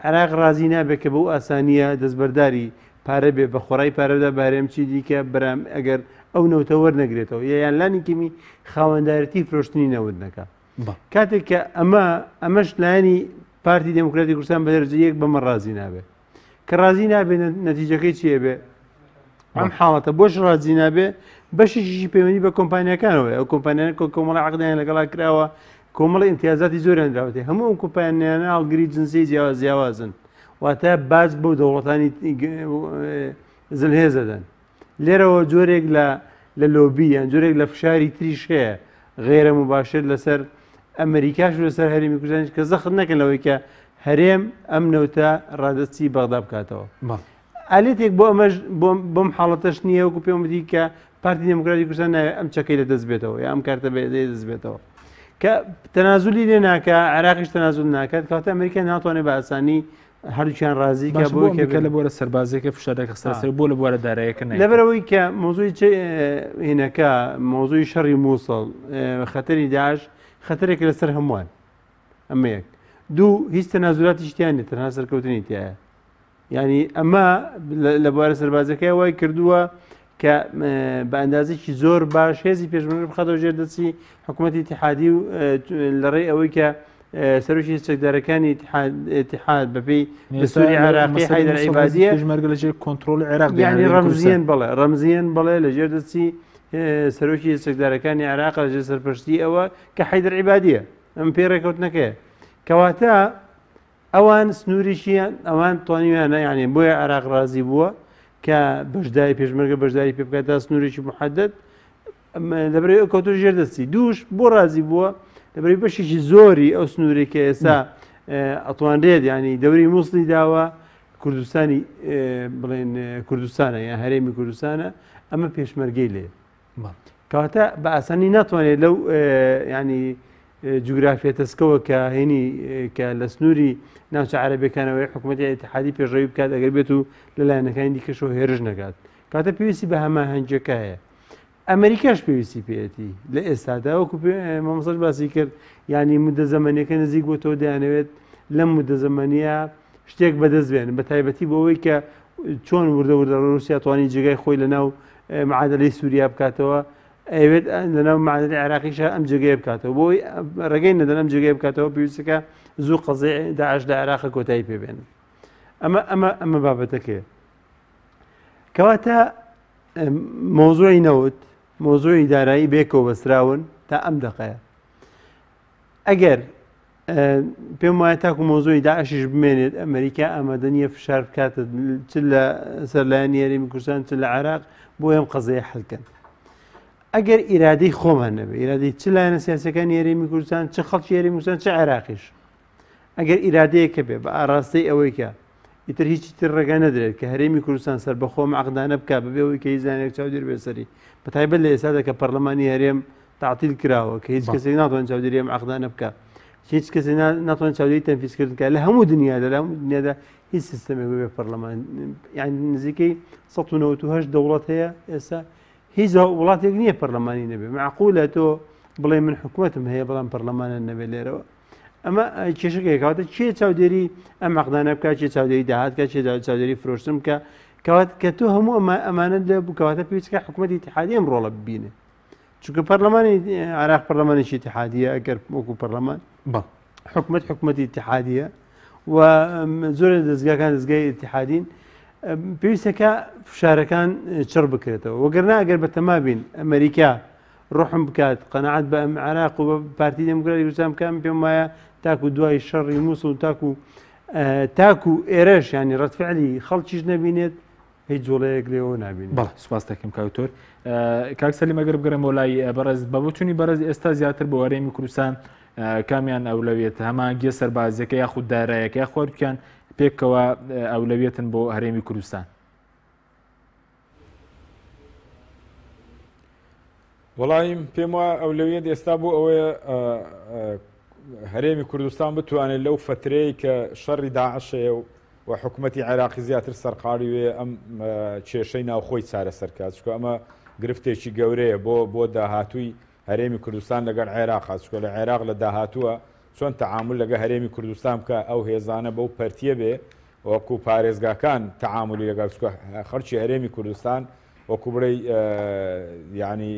عراق ڕازی نابێت کە بەو ئاسانیە دەستبەرداری پارە بێ بە خۆڕای پارەدا بارێم چی دیکە برام ئەگەر ئەو نەوتە وەرنەگرێتەوە یان لانی کەمی خاوەندارەتی فرۆشتنی نەوت نەکا کاتێک کە ئەمە ئەمەش لایەنی پارتی دێموکراتی کوردستان بە دەرەجە یەک بەمە ڕازی نابێت کە ڕازی نابێت نەتیجەکەی چیە بێ ئەم حاڵەتە بۆش ڕازی نابێ بەشێکیشی پەیوەندی بە کۆمپانیەکانەوە ئەو کۆمپانیانە کۆ کۆمەڵی عقدیان لەگەڵا کراوە کۆمەڵی ئیمتیازاتی زۆریان دراوەتێ هەموو ئەم کۆمپانیانە هەڵگری جنسی جیاواز جیاوازن واتە باج بەو دەوڵەتانی زلهێز دەدەن لێرەوە جۆرێک لە لە لۆبی یان جۆرێک لە فشاری تریش هەیە غێرە مباشر لەسەر ئەمریکاش و لەسەر هەرێمی کوردستانیش کە زەخت نەکەن لەوەی کە هەرێم ئەم نەوتە ڕادەستی بەغدا بکاتەوە ئالێتێک بۆ ئەمەش بۆم حاڵەتەش نییە وەکو پێم وتی کە پارتی دێموکراتی کوردستان ناوێت ئەم چەکەی لە دەست بێتەوە یا ئەم کارتە بێ دەست بێتەوە کە تەنازولی لێ ناکە عراقیش تەنازول ناکات کاتە ئەمریکا ناتوانێت بە ئاسانی هەردووکیان ڕازی کە بۆ کە لە بوارە سەربازیەکە فشارێک خستە سەر بۆ لە بوارە دارایەکە نەیکرد. لەبەرئەوەی کە مەوزوعی چ هینەکە مەوزوعی شەڕی مووسڵ خەتەری داعش خەتەرێکە لەسەر هەمووان ئەمە یەک دوو هیچ تەنازولاتیش تیا نیە تەنها سەرکەوتنی تایە یعنی ئەمە لە بوارە سەربازەکەی وای کردووە کە بە ئەندازێکی زۆر باش هێزی پێشمەرگە بخاتەوە ژێر دەستی حکوومەتی ئیتیحادی و لە ڕێی ئەوەی کە سەرۆکی چەکدارەکانی ئیتیحاد بەپێی دەستوری عێراقی حەیدەر عیبادیە پێشمەرگە لە ژێر کۆنترۆڵی عێراق یعنی ڕەمزیەن بڵێ ڕەمزیەن بڵێ لە ژێر دەستی سەرۆکی چەکدارەکانی عێراق لە ژێر سەرپەرشتی ئەوە کە حەیدەر عیبادیە ئەم پێی ڕێکەوتنەکەیە کەواتە ئەوان سنووریشیان ئەوان توانیویانە یعنی بۆیە عێراق ڕازی بووە کە بەشداری پێشمەرگە بەشداری پێ بکات تا سنوورێکی محدد لەبەرەی ئەو کەوتۆ ژێر دەستی دووش بۆ ڕازی بووە لەبەرەی بەشێکی زۆری ئەو سنوورێک کە ئێستا ئەتوانرێت ینی دەوری مووسڵی داوە کوردستانی بڵێن کوردستانە یان هەرێمی کوردستانە ئەمە پێشمەرگەی لێ کەواتە بە ئاسانی ناتوانێت لەو ینی جوگرافیە تەسکەوە کە هێنی کە لە سنووری ناوچە عەرەبیەکانەوەی حکوومەتی ئیتحادی پێشڕەوی بکات ئەگەر بێت و لە لایەنەکانی دیکەشەوە هێرش نەکات کاتە پێویستی بە هەماهەنگیەکە هەیە ئەمریکاش پێویستی پێیەتی لە ئێستادا وەکو مامۆستاش باسی کرد یعنی مدە زەمەنیەکە نزیک بۆتەوە دەیانەوێت لەم مدە زەمەنیە شتێک بەدەست بێنن بە تایبەتی بۆ ئەوەی کە چۆن وردە وردە ڕووسیا توانی جێگای خۆی لە ناو معادلەی سووریا بکاتەوە ئەوێت لەناو معادلەی عێراقیشە ئەم جێگەیە بکاتەوە بۆی ڕێگەی نەدەن ئەم جێگەیە بکاتەوە پێویستەکە زوو قەزیەی داعش لە عێراق کۆتایی پێبێنن ئەمە ئەمە ئەمە بابەتەکەیە کەواتە مەوزوعی نەوت مەوزوعی دارایی بێکەوە بەستراون تا ئەم دەقەیە ئەگەر پێم وایە تاکو مەوزوعی داعشیش بمێنێت ئەمریکا ئامادە نییە فشار بکاتە چ لە سەرلایەنی هەرێمی کوردستان چ لە عێراق بۆ ئەم قەزەیە حلکەن ئەگەر ئیرادەی خۆمان نەبێ ئیرادەی چ لایەنە سیاسەکانی هەرێمی کوردستان چ خەڵکی هەرێمی کوردستان چ عێراقیش ئەگەر ئیرادەیەک هەبێ بە ئاراستەی ئەوەی کە ئیتر هیچی تر ڕێگا نەدرێت کە هەرێمی کوردستان سەربەخۆ ئەم عەقدانە بکا بەبێ ئەوەی کە هیچ لایەنێک چاودێر بێ سەری بە تایبەت لە ئێستادا کە پەرلەمانی هەرێم تعطیل کراوە کە هیچ کەسێک ناتوانێت چاودێری ئەم عەقدانە بکا هیچ کەسێک ناتوانێت چاودێری تەنفیزکردن بکا لە هەموو دنیادا لە هەموو دنیادا هیچ سیستەمێک بەبێ پەرلەمان یان نزیکەی 198 دەوڵەت هەیە ئێستا هیچ وڵاتێک نییە پەرلەمانی نەبێ معقولە تۆ بڵێ من حکوومەتم هەیە بەڵام پەرلەمانە نەبێ لێرەوە ئەمە کێشەکەی کەواتە کێ چاودێری ئەم عقدانە بکات کێ چاودێری داهات کە کێ چاودێری فرۆشتن بکە کەوات کە تۆ هەموو ئەمە ئەمانە لە بکەواتە پێویستکە حکوومەتی اتحادی ئەم ڕۆڵە ببینێ چونکە پەرلەمانی عراق پەرلەمانێکی اتحادیە ئەگەر وەکو پەرلەمان حکومت حکومەتی اتحادیە و زۆر دەستگاکان دەستگای اتحادین پێویستەکە فشارەکان چڕ بکرێتەوە وەگەرنا ئەگەر بەتەما بین ئەمریکا ڕوحم بکات قەناعەت بە ئەم عێراق و بە پارتی دێموکراتی کوردستان بکات من پێم وایە تاکو دوای شەڕی مووسڵ و تاکو تاکو ئێرەش ینی ڕەتفعلی خەڵکیش نەبینێت هیچ جوڵەیەک لێەوە نابین. بەڵێ سوپاس دەکەم کاک دکتۆر. کاک سەلیم ئەگەر بگەڕێمەوە لای بەڕێز بە بۆچوونی بەڕێز ئێستا زیاتر بۆ هەرێمی کوردستان کامیان ئەولەویەت هەماهەنگیە سەربازیەکە یاخود دارایەکە یاخود هەردووکیان پێکەوە ئەولەویەتن بۆ هەرێمی کوردستان؟ وەڵی پێم وایە ئەولەویەت ئێستا بۆ ئەوەیە هەرێمی کوردستان بتوانێت لەو فترەیە کە شەڕی داعشەیە و و حکوومەتتی عێراقی زیاتر سەرقاڵی وێ ئەم کێشەی ناوخۆی چارەسەر کات چکە ئەمە گرفتێکی گەورەیە بۆ بۆ داهاتووی هەرێمی کوردستان لەگەڵ عێراق چکە لە عێراق لە داهاتووە چۆن تەعامول لەگە هەرێمی کوردستان بکە ئەو هێزانە بەو پەرتیە بێ وەکو پارێزگاکان تەعامولی لەگەڵ چونکە خەڵکی هەرێمی کوردستان وەکو بڵێی یعنی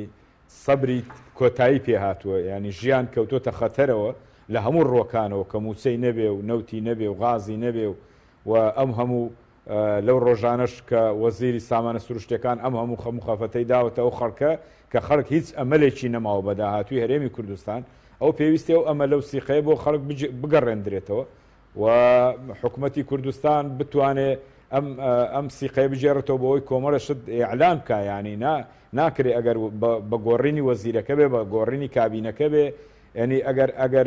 سەبری کۆتایی پێ هاتووە یعنی ژیان کەوتۆتە خەتەرەوە لە هەموو ڕووەکانەوە کە مووچەی نەبێ و نەوتی نەبێ و غازی نەبێ و و ئەم هەموو لەو ڕۆژانەش کە وەزیری سامانە سروشتەکان ئەم هەموو خەم و خەفەتەی داوەتە ئەو خەڵکە کە خەڵک هیچ ئەمەلێکی نەماوە بە داهاتووی هەرێمی کوردستان ئەو پێویستی ئەو ئەمەلە و سیقەیە بۆ خەڵک بگەڕێندرێتەوە و حکومەتی کوردستان بتوانێ ئەم ئەم سیقەیە بگێڕێتەوە بۆ ئەوەی کۆمەڵە شت ئیعلان بکا یانی نا ناکرێ ئەگەر بە گۆڕینی وەزیرەکە بێ بە گۆڕینی کابینەکە بێ یعنی ئەگەر ئەگەر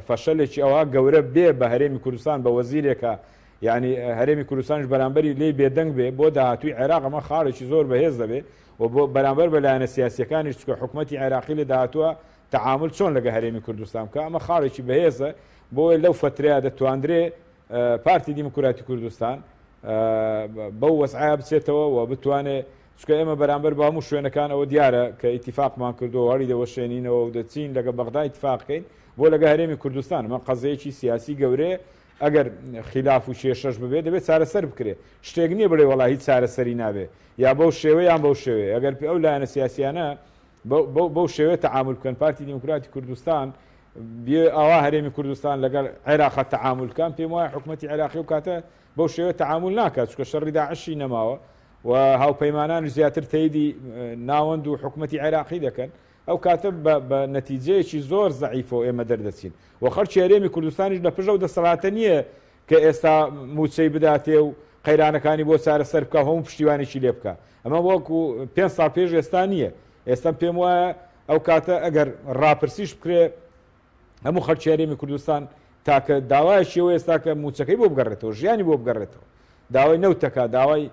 فەشەلێکی ئەوها گەورە بێ بە هەرێمی کوردستان بە وەزیرێکە یعنی هەرێمی کوردستانش بەرامبەری لێی بێدەنگ بێ بۆ داهاتووی عێراق ئەمە خاڵێکی زۆر بەهێز دەبێ و بۆ بەرامبەر بە لایەنە سیاسیەکانیش چکە حکومەتی عێراقی لە داهاتووە تەعامول چۆن لەگە هەرێمی کوردستان بکا ئەمە خاڵێکی بەهێزە بۆیە لەو فەترەیە دەتواندرێ پارتی دیموکراتی کوردستان بەو وەزعە بچێتەوە و بتوانێ چونکە ئێمە بەرامبەر بە هەموو شوێنەکان ئەوە دیارە کە ئیتیفاقمان کردووە هەڵی دەوەشێنینەوە و دەچین لەگە بەغدا ئیتفاقکەین بۆ لەگە هەرێمی کوردستان ئەمە قەزەیەکی سیاسی گەورەیە ئەگەر خیلاف و کێشەش ببێت دەبێت چارەسەر بکرێت شتێک نییە بڵێ وەڵا هیچ چارەسەری نابێ یا بەو شێوە یان بەو شێوەیە ئەگەر ئەو لایەنە سیاسیانە بەو شێوەیە تەعامول بکەن پارتی دیموکراتی کوردستان بێ ئاوا هەرێمی کوردستان لەگەڵ عێراقا تەعامول بکەن پێم وایە حکوومەتی عێراقی و کاتە بەو شێوە تەعامول ناکات چونکە شەڕی داعشی نەماوە و هاوپەیمانان زیاتر تەیدی ناوەند و حکوومەتی عێراقی دەکەن ئەو کاتە بە نەتیجەیەکی زۆر زەعیفەوە ئێمە دەردەچین و خەڵکی هەرێمی کوردستانیش لە پشت ئەو دەسەڵاتە نییە کە ئێستا مووچەی بداتێ و قەیرانەکانی بۆ چارەسەر بکا و هەموو پشتیوانێکی لێ بکا. ئەمە وەکو پێنج ساڵ پێش ئێستا نییە. ئێستا پێم وایە ئەو کاتە ئەگەر ڕاپرسیش بکرێ هەموو خەڵکی هەرێمی کوردستان تاکە داوایەکی ئەوە ئێستا کە مووچەکەی بۆ بگەڕێتەوە، ژیانی بۆ بگەڕێتەوە. داوای نەوت دەکا، داوای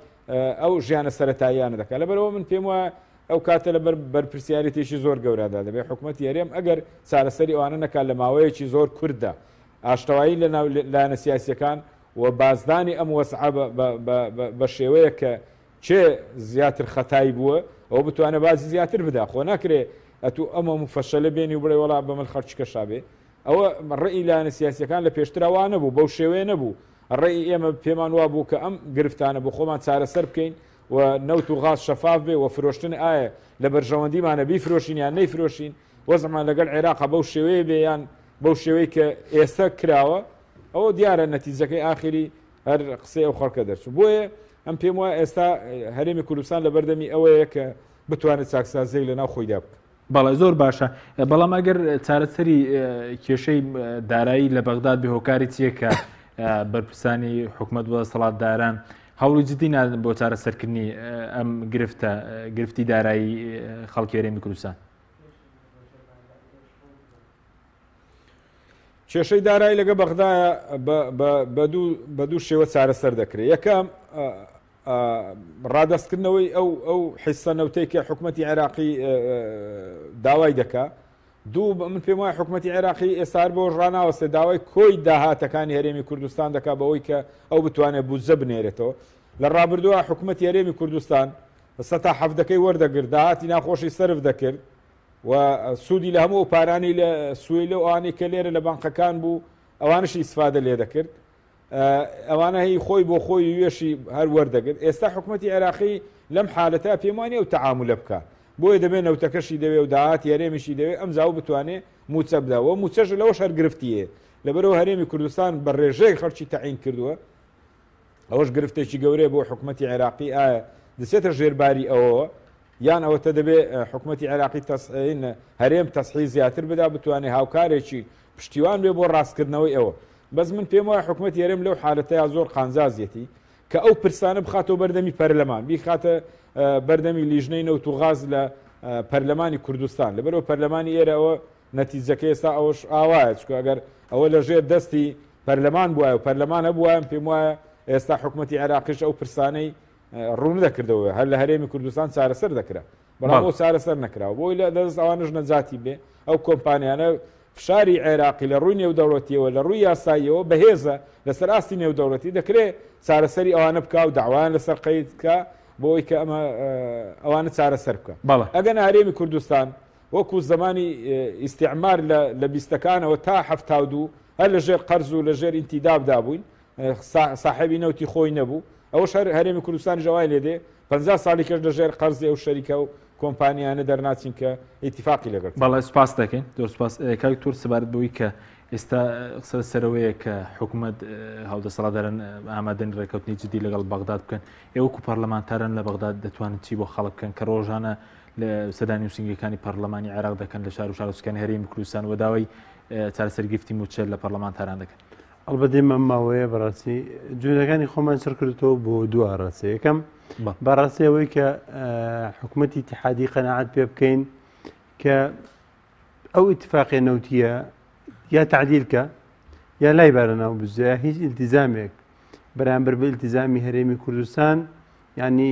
ئەو ژیانە سەرەتاییانە دەکا. لەبەرئەوە من پێم وایە ئەو کاتە لەبەر بەرپرسیارێتێکی زۆر گەورەدا دەبێت حکومەتی هەرێم ئەگەر چارەسەری ئەوانە نەکات لە ماوەیەکی زۆر کورتدا ئاشتەوایی لە ناو لایەنە سیاسیەکان و بازدانی ئەم وەزعە بە شێوەیەک کە کێ زیاتر خەتای بووە ئەوە بتوانێت بازی زیاتر بدا. خۆ ناکرێ ئەتوو ئەم هەموو فەشەلە بێنی و بڵێ وەڵا بە من خەڵکی کەشا بێ. ئەوە ڕێی لایەنە سیاسیەکان لە پێشترا وا نەبوو، بەو شێوەیە نەبوو. ڕێی ئێمە پێمان وا بوو کە ئەم گرفتانە بۆ خۆمان چارەسەر بکەین و نەوت و غاز شەفاف بێ و فرۆشتن ئایا لە بەرژەوەندیمانە بیفرۆشین یان نەیفرۆشین، وەزعمان لەگەڵ عێراقا بەو شێوەیە بێ یان بەو شێوەی کە ئێستا کراوە، ئەوە دیارە نەتیجەکەی ئاخری هەر قسەی ئەو خەڵکە دەرچوو. بۆیە ئەم پێم وایە ئێستا هەرێمی کوردستان لە بەردەمی ئەوەیە کە بتوانێت چاکسازییەک لە ناو خۆیدا بکات. بەڵێ زۆر باشە، بەڵام ئەگەر چارەسەری کێشەی دارایی لە بەغداد بێ هۆکاری چییە کە بەرپرسانی حکومەت و دەسەڵاتداران هەوڵی جدی نادەن بۆ چارەسەرکردنی ئەم گرفتە گرفتی دارایی خەڵکی هەرێمی کوردستان؟ کێشەی دارایی لەگە بەغدایە بە دوو شێوە چارەسەر دەکرێت. یەکەم ڕادەستکردنەوەی ئەو ئەو حیسە نەوتەی کە حکومەتی عێراقی داوای دەکا. دوو من پێم وایە حکومەتی عێراقی ئێستا هەر بەوەش ڕاناوەستێ، داوای کۆی داهاتەکانی هەرێمی کوردستان دەکا بەوەی کە ئەو بتوانێت بودجە بنێرێتەوە. لە ڕابردووە حکومەتی هەرێمی کوردستان سەتا حەڤدەکەی وەردەگرت، داهاتی ناخۆشی سەرف دەکرد و سوودی لە هەموو ئەو پارانەی لە سویلە و ئەوانەی کە لێرە لە بانقەکان بوو ئەوانەشی ئیسفادە لێ دەکرد. ئەوانە هی خۆی بۆ خۆی وێشی هەر وەردەگرت. ئێستا حکومەتی عێراقی لەم حالەتە پێم وانیە ئەو تەعامولە بکا، بۆیە دەبێت نەوتەکەشی دەوێ و داهاتی هەرێمیشی دەوێ ئەمجا ئەو بتوانێ مووچە بدا و مووچەش لەوەش هەر گرفتی هەیە. لەبەرئەوە هەرێمی کوردستان بە ڕێژەیەک خەڵکی تەعین کردووە، ئەوەش گرفتێکی گەورەیە بۆ حکومەتی عێراقی، ئایا دەچێتە ژێر باری ئەوەوە یان ئەوەتە دەبێ حکومەتی عێراقی تەسعین هەرێم تەسحی زیاتر بدا بتوانێ هاوکارێکی پشتیوان بێ بۆ ڕاستکردنەوەی ئەوە. بەس من پێم وایە حکومەتی هەرێم لەو حالەتەیا زۆر قانجازیەتی کە ئەو پرسانە بخاتەوە بەردەمی پەرلەمان، بیخاتە بەردەمی لیژنەی نەوت و غاز لە پەرلەمانی کوردستان. لەبەرئەوە پەرلەمانی ئێرە ئەوە نەتیجەکەی ئێستا ئەوەش ئاوایە، چونکە ئەگەر ئەوە لەژێر دەستی پەرلەمان بوایە و پەرلەمان هەبوایە پێم وایە ئێستا حکومەتی عێراقیش ئەو پرسانەی ڕوون دەکردەوە، هەر لە هەرێمی کوردستان چارەسەر دەکرا، بەڵام ئەو چارەسەر نەکراوە. بۆی لە دەست ئەوانش نەجاتی بێ، ئەو کۆمپانیانە فشاری عێراقی لە ڕووی نێودەوڵەتیەوە لە ڕووی یاساییەوە بەهێزە لەسەر ئاستی نێودەوڵەتی، دەکرێت چارەسەری ئەوانە بکا و داوایان لەسەر قەید بکا بۆ ئەوەی کە ئەمە ئەوانە چارەسەر بکە. ئەگەر هەرێمی کوردستان وەکو زەمانی ئیستیعمار لە بیستەکانەوە تا 72 هەر لە ژێر قەرز و لە ژێر ئینتیدابدا بووین، ساحێبی نەوتی خۆی نەبوو، ئەوەش هەر هەرێمی کوردستانیش ئەوای لێ دێ، 50 ساڵی کەش لە ژێر قەرزی ئەو شەریکە و کۆمپانیانە دەرناچین کە ئیتیفاقی لەگەڵ کردن. بەڵێ سوپاس دەکەین، زۆر سوپاس. کاک دکتۆر سەبارەت بەوەی کە ئێستا قسە لەسەرەوەیە کە حکومەت هاودەسەڵاتداران ئامادەن ڕێککەوتنی جدی لەگەڵ بەغداد بکەن، ئێوە وەکو پەرلەمانتاران لە بەغداد دەتوانن چی بۆ خەڵک بکەن کە ڕۆژانە لە سەردانی نووسینگەکانی پەرلەمانی عێراق دەکەن لە شار و شارۆچکەکانی هەرێمی کوردستان و داوای چارەسەری گرفتی مووچە لە پەرلەمانتاران دەکەن؟ ئەڵبەت ئێمە ئەم ماوەیە بەڕاستی جوولەکانی خۆمان چڕ کردوەوە بۆ دوو ئاراستە. یەکەم بەڕاستی ئەوەی کە حکوومەتی ئیتیحادی قەناعەت پێ بکەین کە ئەو ئیتفاقی نەوتیە یا تعدیل کە یا لای بارە ناو بزەیە هیچ ئیلتیزامێک بەرامبەر بە ئیلتیزامی هەرێمی کوردستان یعنی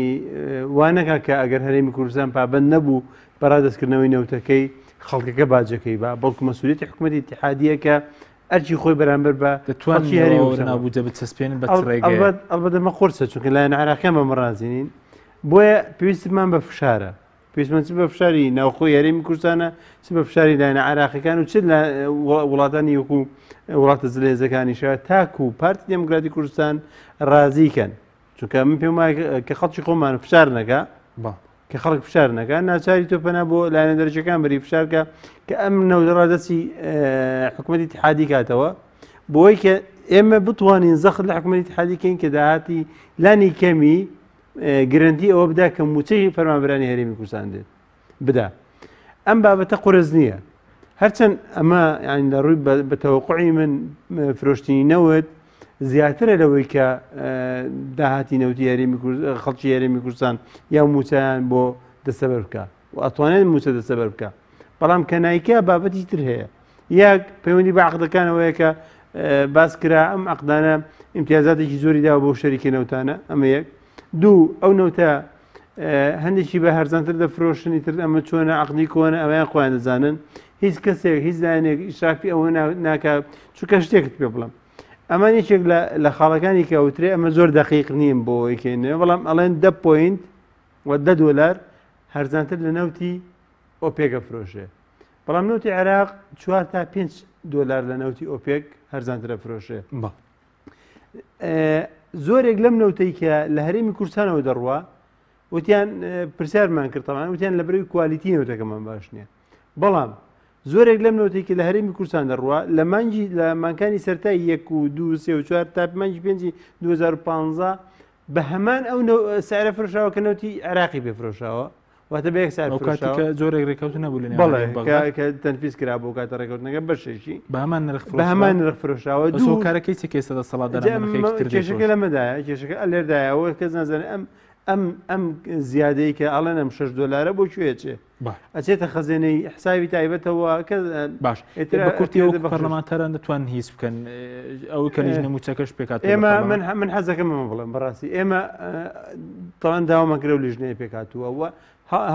وا نەکا کە ئەگەر هەرێمی کوردستان پابند نەبوو بە ڕادەستکردنەوەی نەوتەکەی خەڵکەکە باجەکەی با، بەڵکو مەسئولیەتی حکوومەتی ئیتیحادیە کە ئەرکی خۆی بەرامبەر بە دەتوانن خەڵکی هەرێمی ئەوە کوردستان ناو بودجە بچەسپێنن بە چ ڕێگەیەک؟ ئەڵبەت ئەمە قورسە چونکە لایەنە عێراقیان بەمە ڕازی نین، بۆیە پێویستمان بە فشارە، پێویستمان چ بە فشاری ناوخۆی هەرێمی کوردستانە، چ بە فشاری لایەنە عێراقیەکان و چ لە وڵاتانی وەکو وڵاتە زلهێزەکانیشە تاکو پارتی دێموکراتی کوردستان ڕازی کەن. چونکە من پێم وایە کە خەڵکی خۆمان فشار نەکا، کە خەڵک فشار نەکا، ناچاری تۆ پەنا بۆ لایەنە دەرەکیەکان بەری فشار کە کە ئەم نەوتە ڕادەستی حکوومەتی ئیتیحادی کاتەوە، بۆی کە ئێمە بتوانین زەخت لە حکوومەتی ئیتیحادی کەین کە داهاتی لانی کەمی گرنتی ئەوە بدا کە مووچەی فەرمانبەرانی هەرێمی کوردستان دێت بدا. ئەم بابەتە قورس نییە، هەرچەند ئەمە یعنی لە ڕووی بە تەوەقعی من فرۆشتنی نەوت زیاترە لەوەی کە داهاتی نەوتی هەرێمی خەڵکی هەرێمی کوردستان یا موچەیان بۆ دەستەبەر بکە و ئەتوانێت موچە دەستەبەر بکە بەڵام کە نایکە بابەتی تر هەیە یەک پەیوەندی بە عقدەکانەوەیە کە باس کرا ئەم عقدانە امتیازاتێکی زۆری داوە بۆ شەریکە نەوتانە ئەمە یەک دوو ئەو نەوتە هەندێکی بە هەرزانتر دەفرۆشنی تر ئەمە چۆنە عقدی کۆنە ئەویان خۆیان دەزانن هیچ کەسێک هیچ لایەنێک ئیشرافی ئەوە ناکە چونکە شتێکت پێ بڵم ئەمە یەکێک لە خاڵەکانی کە وترێ ئەمە زۆر دەقیق نیم بۆ یکێنێ بەڵام ئەڵێن دە point و دە دۆلار هەرزانتر لە نەوتی ئۆپێک ئەفرۆشێ بەڵام نەوتی عێراق 4 تا 5 دۆلار لە نەوتی ئۆپێک هەرزانتر ئەفرۆشێ زۆرێک لەم نەوتەی کە لە هەرێمی کوردستانەوە دەڕوا وتیان پرسیارمان کرد تەوان وتیان لە بەرەوەی quality نەوتەکەمان باش نییە بەڵام زۆرێک لەم نەوتێکی لە هەرێمی کوردستان دەڕوا لە مانگی لە مانکانی سەرتای یەک و دو سێ و چوار تا مانگی پێنجی 2015 بە هەمان ئەو سعرە فرۆشاوە کە نەوتی عێراقی پێ فرۆشاوە واتە بە یەک سعر ئەو کاتی فرۆشاوە کە جۆرێک ڕێککەوتن نەبوو لە نێوان بەڵێ هەرێم و کە بەغداد کە تەنفیز کرا بۆ کاتە ڕێککەوتنەکە بەشێکی بە هەمان نرخ بە هەمان فرۆشرا نرخ فرۆشاوە بەس دوو هۆکارەکەی چیە کە ئێستا دەسەڵاتداران جا بە نرخێکی ئەمە تر کێشەکە دەیفرۆشن لەمەدایە کێشەکە ئەلێردایە ئەوە کەس نازانێت ئەم ئەم ئەم زیادەی کە ئەڵێن ئەم 6 دۆلارە بۆ کوێ چێ با. ئەچێتە خەزێنەی حسابی تایبەتەوە کە باش ئیتر بە کورتی ئەکرێتە وەکو بەخشش. پەرلەمانتاران دەتوانن هیچ بکەن ئەوەی کە لیژنە مووچەکەش پێکهاتووە لە ئێمە پەرلەمان. من من حەزەکەم ئەمە بڵێم بەڕاستی ئێمە تاوان داوامان کرد و لیژنەیە پێکهاتووە و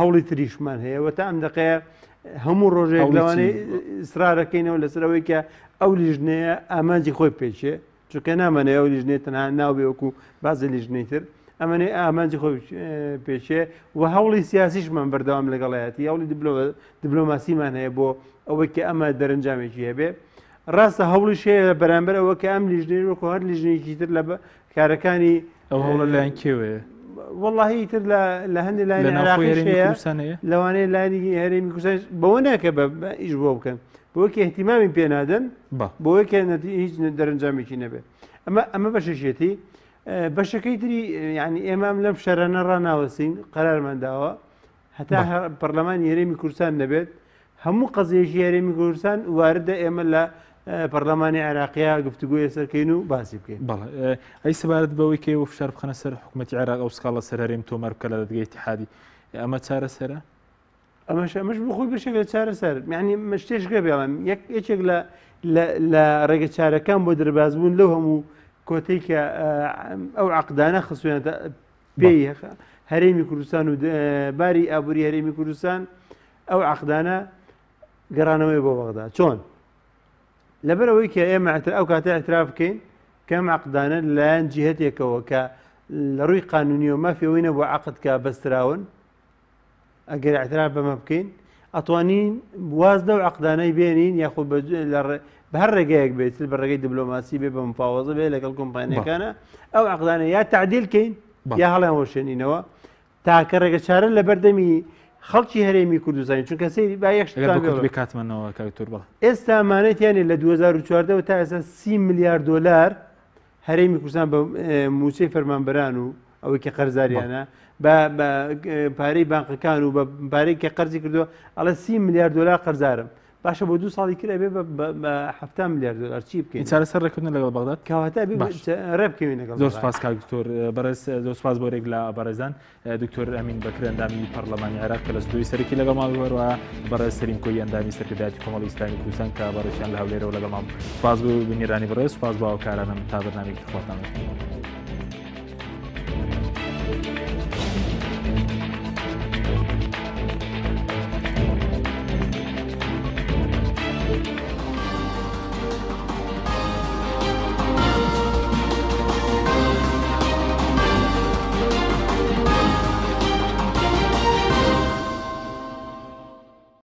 هەوڵی تریشمان هەیە و تا ئەم دەقەیە هەموو ڕۆژێک هەوڵی چی؟ لەوانەیە ئیسرارەکەینەوە لەسەر ئەوەی کە ئەو لیژنەیە ئامانجی خۆی پێچێ چونکە نامانەوێ ئەو لیژنەیە تەنها ناو بێ وەکو بازێ لیژنەی تر ئەمەێ ئامانجی خۆی پێچێ و هەوڵی سیاسیشمان بەردەوام لەگەڵایەتی هەوڵی دیبلۆماسیمان هەیە بۆ ئەوەی کە ئەمە دەرەنجامێکی هەبێ ڕاستە هەوڵیش هەیە بەرامبەر ئەوە کە ئەم لیژنەی وەکو هەر لیژنەیەکی تر لە کارەکانی ئەو هەوڵە لایەن کێوەیە؟ وەڵاهی تر لە هەندێک لە لایەنی ناوخۆی عێراقیش هەرێمی هەیە کوردستان هەیە؟ لەوانەیە لایەنی هەرێمی کوردستان بەوە ناکە بە ئیش بۆ بکەن بۆی کە اهتیمامی پێ نادەن بۆی کە هیچ دەرەنجامێکی نەبێت ئەمە ئەمە بەشێکێتی بەشەکەی تری یعنی ئێمە لەم شەرانە ڕناوەسین قەرارمان داوە هەتا پەرلەمانی هەرێمی کوردستان نەبێت هەموو قەزیەکی هەرێمی کوردستان واردە ئێمە لە پەرلەمانی عێراقیە گفتوگۆی سەرکەین و باسی بکەین ئەی سەبارەت بەوەی کە ئێوە فشار بخەنە سەر حکوومەتی عێراق ئەو سکاڵە سەر هەرێم تۆمار بکە لە دادگای ئیتیحادی ئەمە چارەسەرە؟ ئەمەش ئەمەش بخۆی بەشێک لە چارەسەر یعنی شتێشکە بێڵم یەک یەکێک لە لە ڕێگە چارەکان بۆ دەربازبوون لەو هەموو کۆتەی کە ئەو عقدانە خسوێنە پێی هەرێمی کوردستان و باری ئابووری هەرێمی کوردستان ئەو عقدانە گەڕانەوەی بۆ بەغدا چۆن لەبەر ئەوەی کە ئێمە ئەو کاتە اعتراف بکەین کەم عقدانە لەلایەن جیهتێکەوە کە لە ڕووی قانونیەوە مافی ئەوەی نەبوو عقد کە بەستراون ئەگەر اعتراف بەمە بکەین ئەتوانین واز لەو عقدانەی بێنین یاخود بە هەر ڕێگەیەک بێت بە ڕێگەی دیبلۆماسی بێ بە مفاوەزە بێ لەگەڵ کۆمپانیەکانە ئەو عقدانە یا تعدیل کەین یا هەڵیان وەشێنینەوە تاکە ڕێگە چارە لە بەردەمی خەڵکی هەرێمی کوردستانی چونکە سەیری با یەک شتان کاتمانەوە کاکتۆر بڵێ ئێستا مانێتیانێ لە 2014 تا ئێستا 30 میلیارد دلار هەرێمی کوردستان بە مووچەی فەرمانبەران و ئەوەی کە قەرزاریانە بە پارەی بانقەکان و بە پارەی کە قەرزی کردووە ئەڵێ سی میلیارد دلار قەرزارم باشە بۆ دوو ساڵی کرد ئەبێ بە 70 میلیارد دلار چی بکەین چارەسەر ڕێککردن لەگەڵ بەغداد کەواتە ئەبێ ڕێ بکەوین لەگەڵ زۆر سپاس کاک دکتۆر بەڕێز زۆر سپاس بۆ رێک لە بەڕێزان دکتۆر ئەمین بەکر ئەندامی پەرلەمانی عێراق کە لە ستۆی سەرەکی لەگەڵمان بوو، بەڕێز سەلیم کۆیی ئەندامی سەرکردایەتی کۆمەڵی ئیسلامی کوردستان کە بەڕێزیان لە هەولێرەوە لەگەڵمان بوو. سپاس بۆ بینەرانی بەڕێز، سپاس بۆ هاوکارانم تا بەرنامەیەکی تر خواتان لەگەڵ.